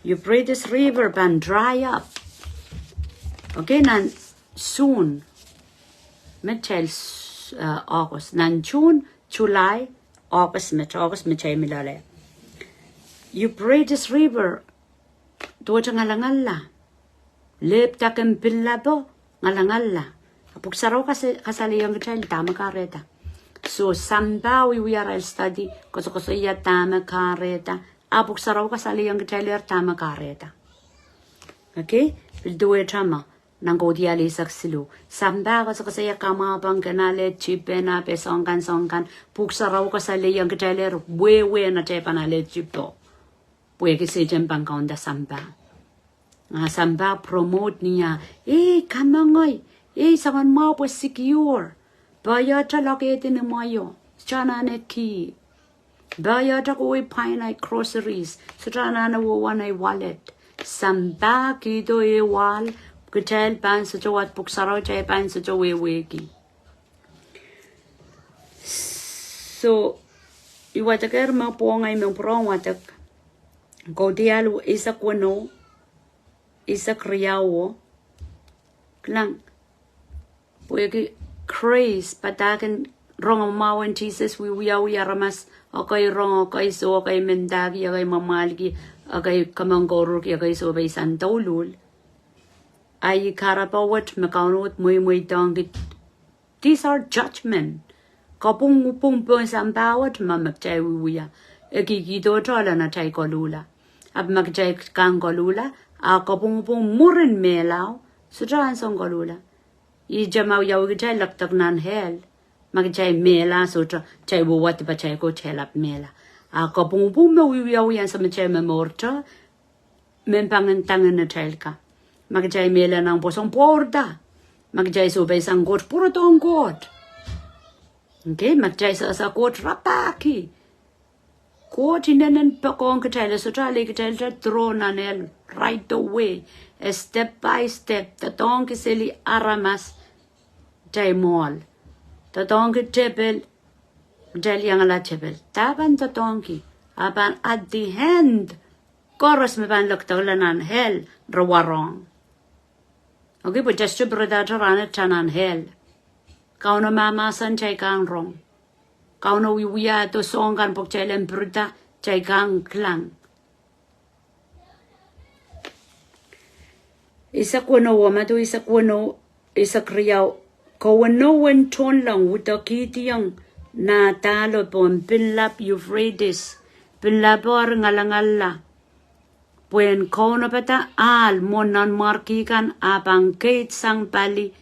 Euphrates River pahn dry up. Okay, nan June, me kitail, eh, August. Nan June, July, August, me, August me kitail mi loale. Euphrates River, duwehte ngalangala. Lehpw daken pinlapo ngalangala. A Pwuhk Sarawi kas-, kasalehiong kitail dahme kahrehda. So, sampah wiewia arail study, koasokoasoia dahme kahrehda. A Pwuhk Sarawi kasalehiong kitailehr dahme kahrehda. Okay? Pil duwehte ma, nan Kaudiahl eisek siluh. Sampah koasokoasoia kamwahu pahn kin ale tipen, a pil soangen, soangen. Pwuhk Sarawi kasalehiong kitailehr wehwehn atail pahn ale tipo. Pwehki Sehdan pahn kaunda sampah. A sampah promote ni ah, ei, kamengei, ei, soangen mwahu pwe secure. Pwe iei atail lokehdi ni mwaio, sohte anahne kih. Pwe iei atail kohwei painai groceries, sohte anahne wehwehn ei wallet. Sampah kihdo ei wahl, kitail pahn sohte wad Pwuhk Sarawi, kitail pahn sohte wehwehki. So, I wadekehr me pwohng ei me pwurehng wadek. Kaudiahl eisek weneu, eisek riauo. Kilang, pwehki grace, padahk en rongamwahu en Sises, wiewia aramas, ekei rong, ekei soh, ekei mendahki, ekei mwamwahlki, ekei kamangkoururki, ekei sohpeisang douluhl. A ih kahrepe wet me Kauno mweimweidohngki. These are judgment. Kopwungpwung pohn sampah wet me, me kitail wiewia. E kihkihdohte nan atail koluhla. Ahpw ma kitail kak koluhla, a kopwungpwung mwurin mehlao, sohte ansoun koluhla. Ihte ma wiawi kitail lekdek nan hell. Ma kitail mehla sohte, kitail wehwehki pwe kitail kohla mehla. A kopwungpwung me wiawi ansou me kitail momourte, mehn pangin tangen atail ka. Ma kitail mehla nan pwoson pwourda. Ma kitail sohpeisang Koht, pwurodohng Koht. Okay, ma kitail sehse Koht, rapahki. Koht inenen poakohng kitail, e sohte ale kitail te throw nan hell right away. E step by step, doadoahngki seli aramas, kitail mwohl. Doadoahngki tepel, kitail iangala tepel. Dahme pahn doadoahngki? A pahn at the end, koaros me pahn lekdekla nan hell, re warohng. Okay, pwe just to brother to run it nan hell. Kauno mahmahsen kitail kak rong. Kauno wiewia doh soangen pwuhk kitail en pirida, kitail kak kilang. Eisek weneu, Madiu eisek weneu, eisek riau. Ke weneu en tohnleng, udekihdiong nah dahlo pohn pinlap Euphrates, pinlapo eri ngalangala. Pwehn kaunopada ahl mwo nanmwarki kan a pahn keid sang pali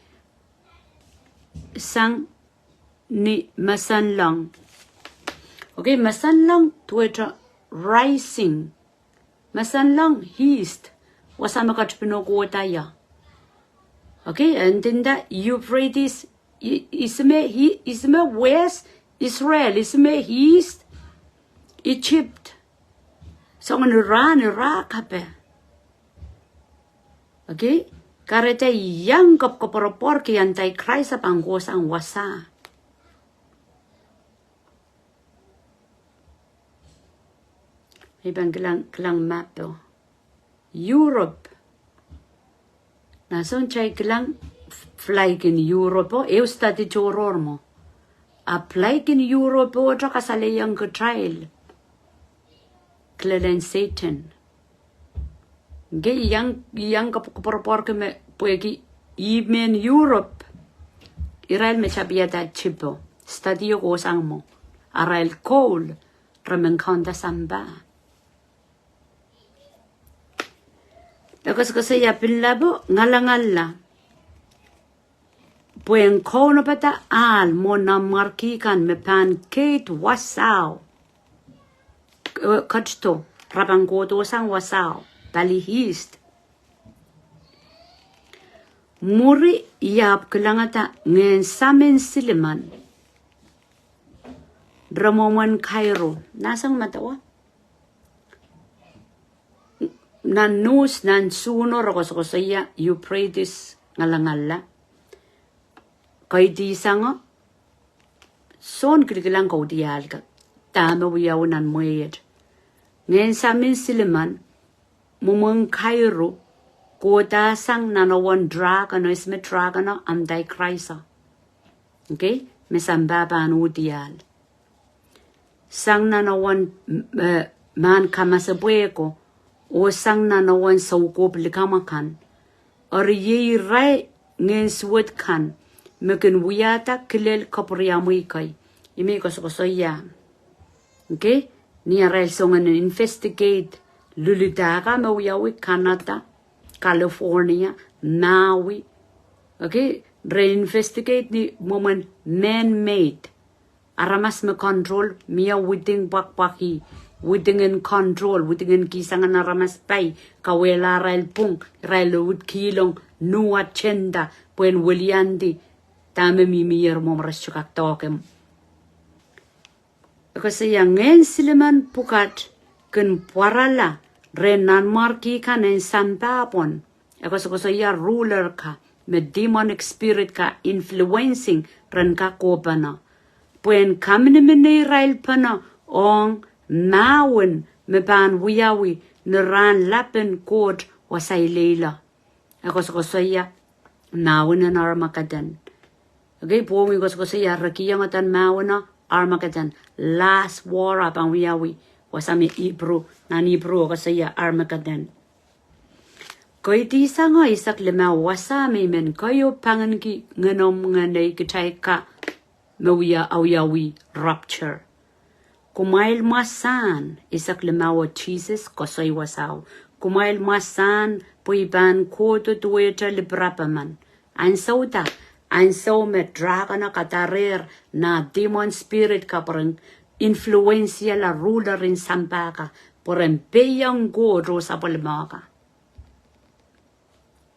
sang ni mesen leng. Okay, mesen leng duwehte rising. Mesen leng east. Wasa me ketipin kohda ia. Okay, and then the Euphrates, i-, ihs me, i-, ihs me west, Israel, ihs me east, Egypt. Soangen Iran, Iraq, kape. Okay? Kahrehda iang kop-, koapworopworki Antichrist pahn kohsang wasa. I pahn kilang, kilang map o. Europe. Nan soun kitail kilang f-, flag en Europe, ehu study tohrohr mwo. A flag en Europe ohte kasalehiong kitail kilelen Satan. Nge iang, iang kap-, koapworopworki me pwehki ih mehn Europe, irail me tapihada tipo. Study o kohsang mwo. Arail goal, re men kaunda sampah. E koasokoasoia Pinlapo, ngalangalla. Pwehn kaunopada ahl mwo nanmwarki kan me pahn keid wasao. Eh, ketido, re pahn kohdohsang wasao, pali east. Mwuri I ahpw kilangada ngehn samin silimen re mwomwen Cairo. Nan sang madawa. Nan news, nan suno re koasokoasoia Euphrates ngalangalla. Kaidehn sang o, soun kilikilang kaudiahl ka, dahme wiawi nan mweiet. Ngehn samin silimen, mwomwen Cairo, kohdahsang nan awen dragon o, ih me dragon o, Antichrist o. Okay? Me sampah pahn uhdiahl. Sang nan awen, m-, eh, mahn kamasepwehko, oh sang nan awen soukohp likamw akan. Eri iei irail ngehn suwed kan, me kin wiahda kilel kapwuriamwei kei. Ih me I koasokoasoia. Okay? Ni arail songen investigate, luludahka me wiawi Canada, California, Maui. Okay? Re investigate ni mwomwen man-made. Aramas me control, mie widing pwakpwaki, widing en control, widing en kihsang en aramas pai, kauwehla arail pwung, irail uhd kihlong, nuh agenda, pwehn weliandi, dahme mihmi ier mwo me re sohte kak doadoahk. E koasoia ngehn silimen pwukat kin pwarala rehn nanmwarki kan en sampah pwon. E koasokoasoia ruler ka, me demonic spirit ka influencing rehn ka kohpene. Pwehn kaminimine irail pene ong mahwen me pahn wiawi ni rahn lapen Koht wasaileila. E koasokoasoia mahwen en Armageddon. Okay, pwong I koasokoasoia re kihong eden mahwen o Armageddon. Last war a pahn wiawi. Wasa me Hebrew, nan Hebrew e koasoia Armageddon. Kaidehn sang o eisek limau, wasa me I men keieu pangenki ngenomw ngenei kitail ka me wia awiawi rapture. Kumwail mwasahn, eisek limau, oh Sises koasoi wasao. Kumwail mwasahn pwe I pahn kohdo duwehte lipirap emen. Ansou da, ansou me dragon o kadarehr nah demon spirit ka pwehn influence-iala ruler en sampah ka, pwehn peiong Koht oh sapwellime ka.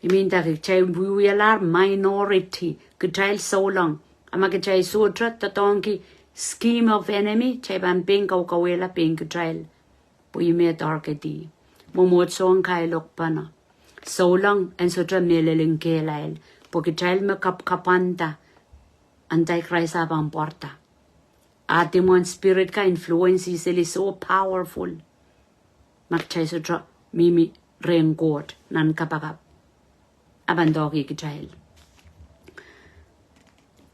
I mean, dahkot kitail wiewialahr minority, kitail souleng. A ma kitail sohte doadoahngki scheme of enemy, kitail pahn pein kaukauwehla pein kitail. Pwe ih me target-i. Mwomwohdiso en kailok pahn. Souleng en sohte mehlel en kehlail. Pwe kitail me kapkapwanda, Antichrist a pahn pwarada. A demon spirit ka influence-i seli so powerful. Ma kitail sohte mihmi rehn Koht nan kapakap, a pahn doadoahngki kitail.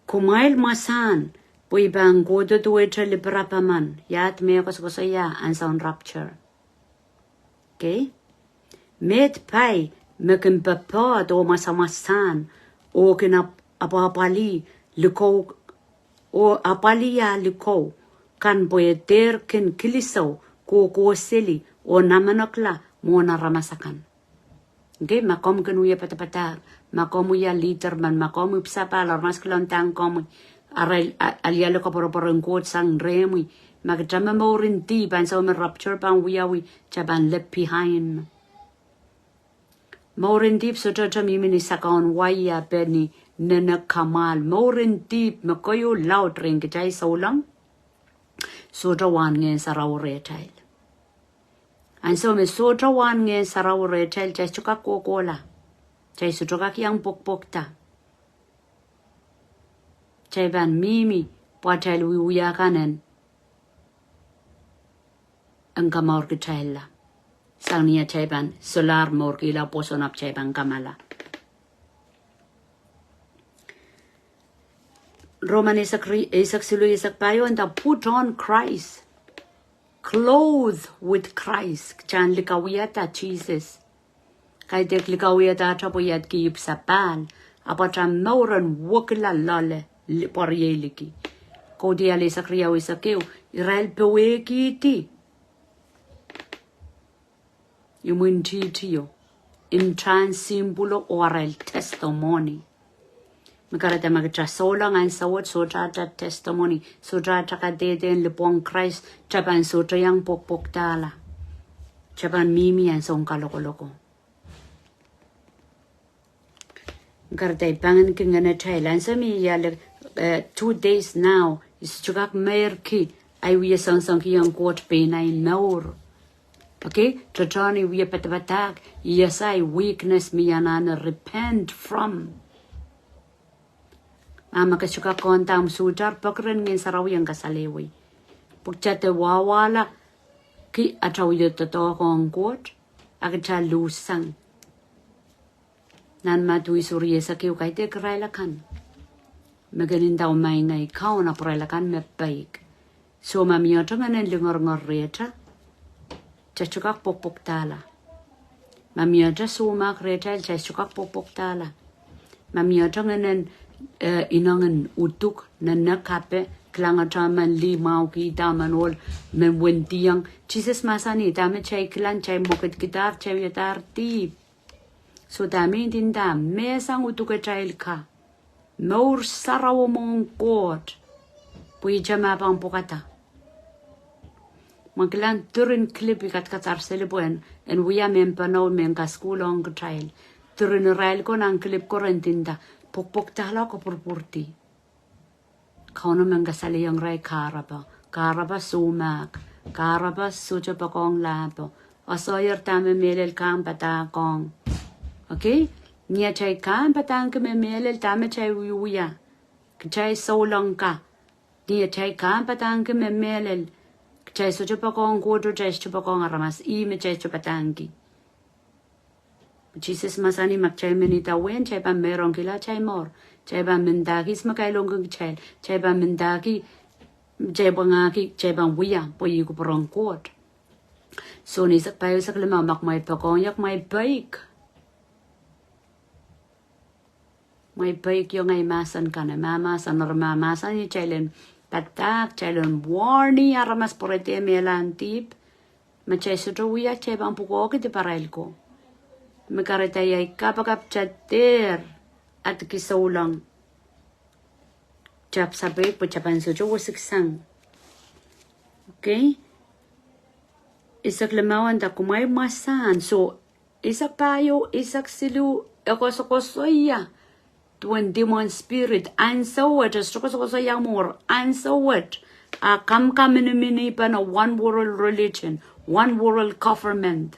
Kumwail mwasahn pwe I pahn kohdo duwehte lipirap emen. Iahd me koasokoasoia ansoun rapture. Okay? Meid pai me kin popohd oh mwasamwasahn oh kin ap-, apwahpwalih likou, oh apwalih ah likou kan pwe dehr kin kilisou, kohkoh seli, oh namenekla mwohn aramas akan. Okay, ma komw kin wia padapadahk, ma komw wia leader men, ma komw ipwsapahl, aramas kilang dahng komwi, arail, a-, alialu koapworopwor en Koht sang rehmwi, ma kitail me mourin dihp, ansou me rapture pahn wiawi, kitail pahn left behind. Mourin dihp sohte mihmi ni sakaun wai ape ni nene kamwahl. Mourin dihp me keieu laud rehn kitail souleng, sohte wahn Ngehn Sarawi rehtail. Ansou me sohte wahn Ngehn Sarawi rehtail, kitail sohte kak kohkohla. Kitail sohte kak iang pwokpwokda. Kitail pahn mihmi pwe atail wiewia kan en, en kamour kitailla. Sang ni atail pahn solahr mourkihla pwoson ahpw kitail pahn kamala. Roman eisek ri-, eisek siluh, eisek pahieu, nda put on Christ. Clothe with Christ. Kitail en likawiada Sises. Kaidehk likawiada atail pwe iadki ipwsapahl. Ahpw atail mour en wekila loale, li-, pwarieiliki. Kaudiahl eisek riau, eisek ehu, irail powehkihdi imwintihtio, ntahn sihmpwulo oh arail testimony. Me kahrehda ma kitail souleng ansou wet, sohte atail testimony, sohte atail kadehde en lipwohng Krais, kitail pahn sohte iang pwokpwoktahla. Kitail pahn mihmi ansoun kalokoloko. Kahrehda I pahn kin ngenetail, ansou me I ale, eh, two days now, I sohte kak meirki, ahi wie soangsoangki ong Koht pein ahi mour. Okay, tohtohn I wie padapadahk, I ese ahi weakness me I anahne repent from. Ma, ma ke sohte kak konda omw suhtar, peki rehn Ngehn Sarawi en kasalehwe. Pwe kitail de wahwahla ki atail wie doadoahk ong Koht, a kitail luhssang. Nan Madiu isuh, eisek ehu, kaidehk irail akan me kin ndau Maing ahi Kaun, ahpw irail akan me peik. So ma mie ngehn en lingeringer rehtail, kitail sohte kak pwokpwoktahla. Ma mie soumahk rehtail, kitail sohte kak pwokpwoktahla. Ma mie ngehn en, eh, inengen uduk, nennenkape, kilang atail men lih mwahuki, atail men ohl, men wendiong. Sises mahsanih, dahme kitail kilang, kitail mwekidkidahr, kitail wiadahr dihp. So dahme I ndinda, mehsang udukatail ka. Mour sarawi mwohn Koht. Pwe ihte me pahn pwukada. Ma kilang diren kilip I kadkadahr seli pwe en, en wia mehn pwukoa me kasukuhlohng kitail. Diren irail ko nan kilip ko re ndinda, pwokpwoktahla, ke pwurpwurdi. Kauno men kasalehiong irail kahrapa. Kahrapa soumahk. Kahrapa sohte poakohng lahpo. Asoier dahme mehlel kan padahkohng. Okay? Ni atail kan padahngki me mehlel, dahme kitail wiewia? Kitail souleng ka. Ni atail kan padahngki me mehlel, kitail sohte poakohng Koht oh kitail sohte poakohng aramas. Ih me kitail sohte padahngki. Sises mahsanih ma kitail men idawehn, kitail pahn meirongkihla atail mour. Kitail pahn mendahki ihs me kailongki kitail. Kitail pahn mendahki, kitail pahn ngahki, kitail pahn wia, pwe ih kupwuren Koht. So ni eisek pahieu, eisek limau, ma kumwail poakohng ie, kumwail peik. Kumwail peikiong ahi mahsen kan, mahmahsen, re mahmahsanih kitail en padahk, kitail en warn-i aramas pwe re dehr mehlahn dihp. Ma kitail sohte wia, kitail pahn pwukoahki diparail ko. Me kahrehda ahi kapakap kitail dehr ahdiki souleng. Kitail pahn sapeik pwe kitail pahn sohte wesiksang. Okay? Eisek limau nda kumwail mwasahn. So, eisek pahieu, eisek siluh, e koasokoasoia duwen demon spirit, ansou wet, e sohte koasokoasoia mour, ansou wet. A kamkaminimini pahn a one world religion, one world government.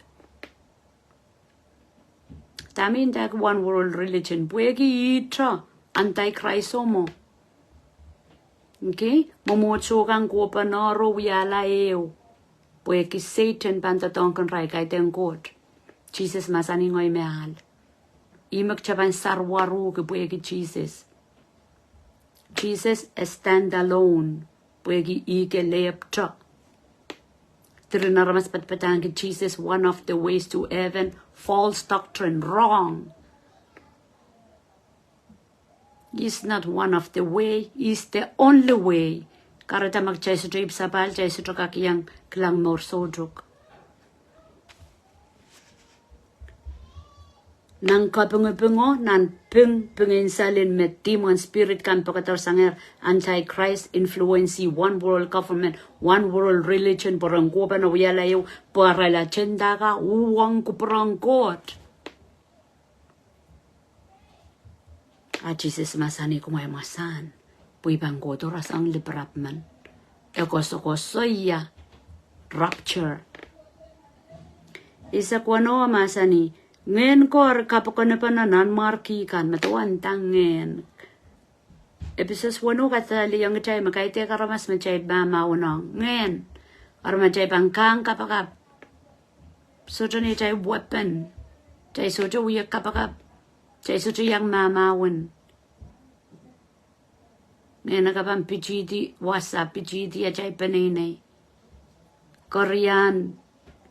Dahme I ndahki one world religion, pwehki ihte anti-Christ o mwo. Okay? Mwomwohdiso kan kohpene re wiahla ehu. Pwehki Sehdan pahn doadoahngki irail, kaidehn Koht. Sises mahsanih ngehi me ahl. Ih me kitail pahn sarawarail ki pwehki Sises. Sises e stand alone. Pwehki ih kelehpwte. Diren aramas padapadahngki Sises one of the ways to heaven, false doctrine, wrong. He's not one of the way, he's the only way. Kahrehda ma kitail sohte ipwsapahl, kitail sohte kak iang kilang mour soutuk. Nan kapingipingo, nan ping, pingin salin me demon spirit kan poakohng sangehr, anti-Christ influence, one world government, one world religion, pwe ren kohpene wiahla ehu, pwe arail agenda ka uhwong kupwuren Koht. A Sises mahsanih kumwail mwasahn, pwe I pahn kohdo rasehng lipirap men. E koasokoasoia rapture. Eisek weneu mahsanih, ngehn ko eri kapokon pene nanmwarki kan, me duwen dang ngehn. Episos weneu kasalehiong kitail me kaidehk aramas me kitail mahmahwenohng. Ngehn. Eri ma kitail pahn kahng kapakap, sohte neitail weapon. Kitail sohte wia kapakap. Kitail sohte iang mahmahwen. Ngehn akan pahn pitihdi wasa, pitihdi atail peneinei. Keriahn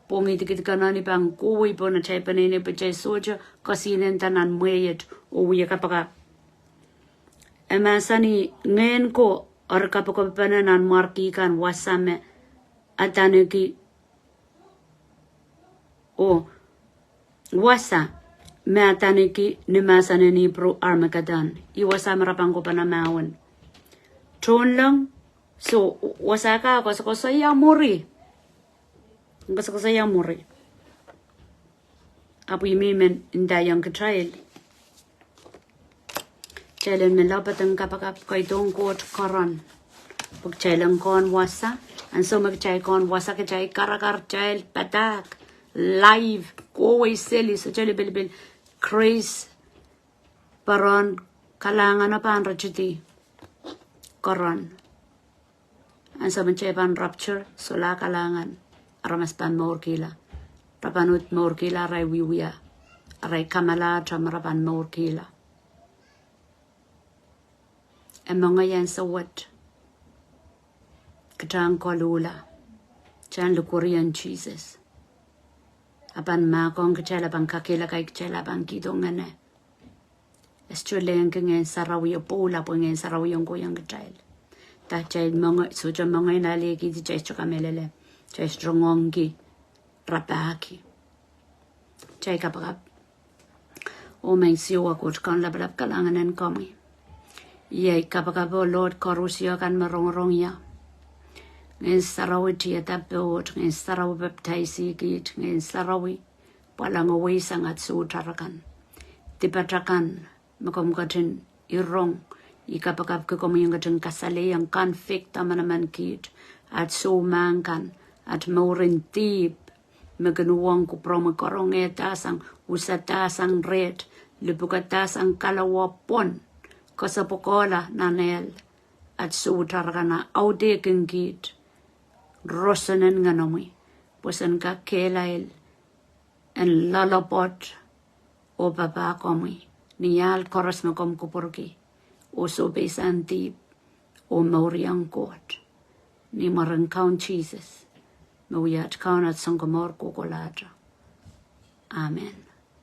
pwongih dikedi kan ni pahn kohwei pohn atail peneinei pwe kitail sohte kesihnenda nan mwehi et oh wia kapakap. E mahsanih ngehn ko eri kapokopene nan mwarki kan wasa me adaneki oh wasa me adaneki ni mahsen en Ipru Armageddon. Ih wasa me re pahn kohpene mahwen. Tohnleng, so, wasa ka koasokoasoia mwuri. Koasokoasoia mwuri. Ahpw ih me I men ndahiong kitail. Kitail en men lokaia kapakap, kaidehn Koht koaros. Pwe kitail en kehn wasa, ansou me kitail kehn wasa kitail karakar, kitail padahk, live, kohwei seli, sohte lipilipil, grace, pahn kalahngan oh pahn retidi. Koaros. Ansou me kitail pahn rapture, solahr kalahngan, aramas pahn mourkihla. Re pahn uhd mourkihla, arail wiewia, arail kamalahte me re pahn mourkihla. E mengei ansou wet. Kitail en koluhla. Kitail en likwerih en Sises. E pahn mahkohng kitail, e pahn kakehlaka kitail, e pahn kihdo ngehne. E sohte lehngki Ngehn Sarawi, e pwoula pwe Ngehn Sarawi en kohiong kitail. Dah kitail mengei, sohte mengei nan lehkihdi, kitail sohte kamehlele. Kitail sohte ngoangki, rapahki. Kitail kapakap. Oh Maing Siohwa Koht Kaun Lapalap, kalahngan en komwi. Iei kapakap oh Lord koaros kan me rongorong ie. Ngehn Sarawi tiada poht, Ngehn Sarawi papidaisih kiht, Ngehn Sarawi pwalangewei sang at sohte aramas akan. Dipatail kan me komw ketin irong, I kapakapki komwi en ketin kasalehiong, convict manaman kiht, at soumahk kan, at mouren dihp, me kin uhwong kupwuromwi, karonge dah sang, usa dah sang reht, lipuka dah sang kalawa pwon, kesepwehkohla nan ehl, at sohte aramas akan, audehkin kiht roson en Ngehnomwi, pwe sen kakehlail en loalopwoat oh papah komwi, ni ahl koaros me komw kupwurki, oh sohpeisang dihp, oh mouriong Koht. Ni mwaren Kaun Sises, me wia at Kaun, at Sounkomour kohkohlahte. Amen.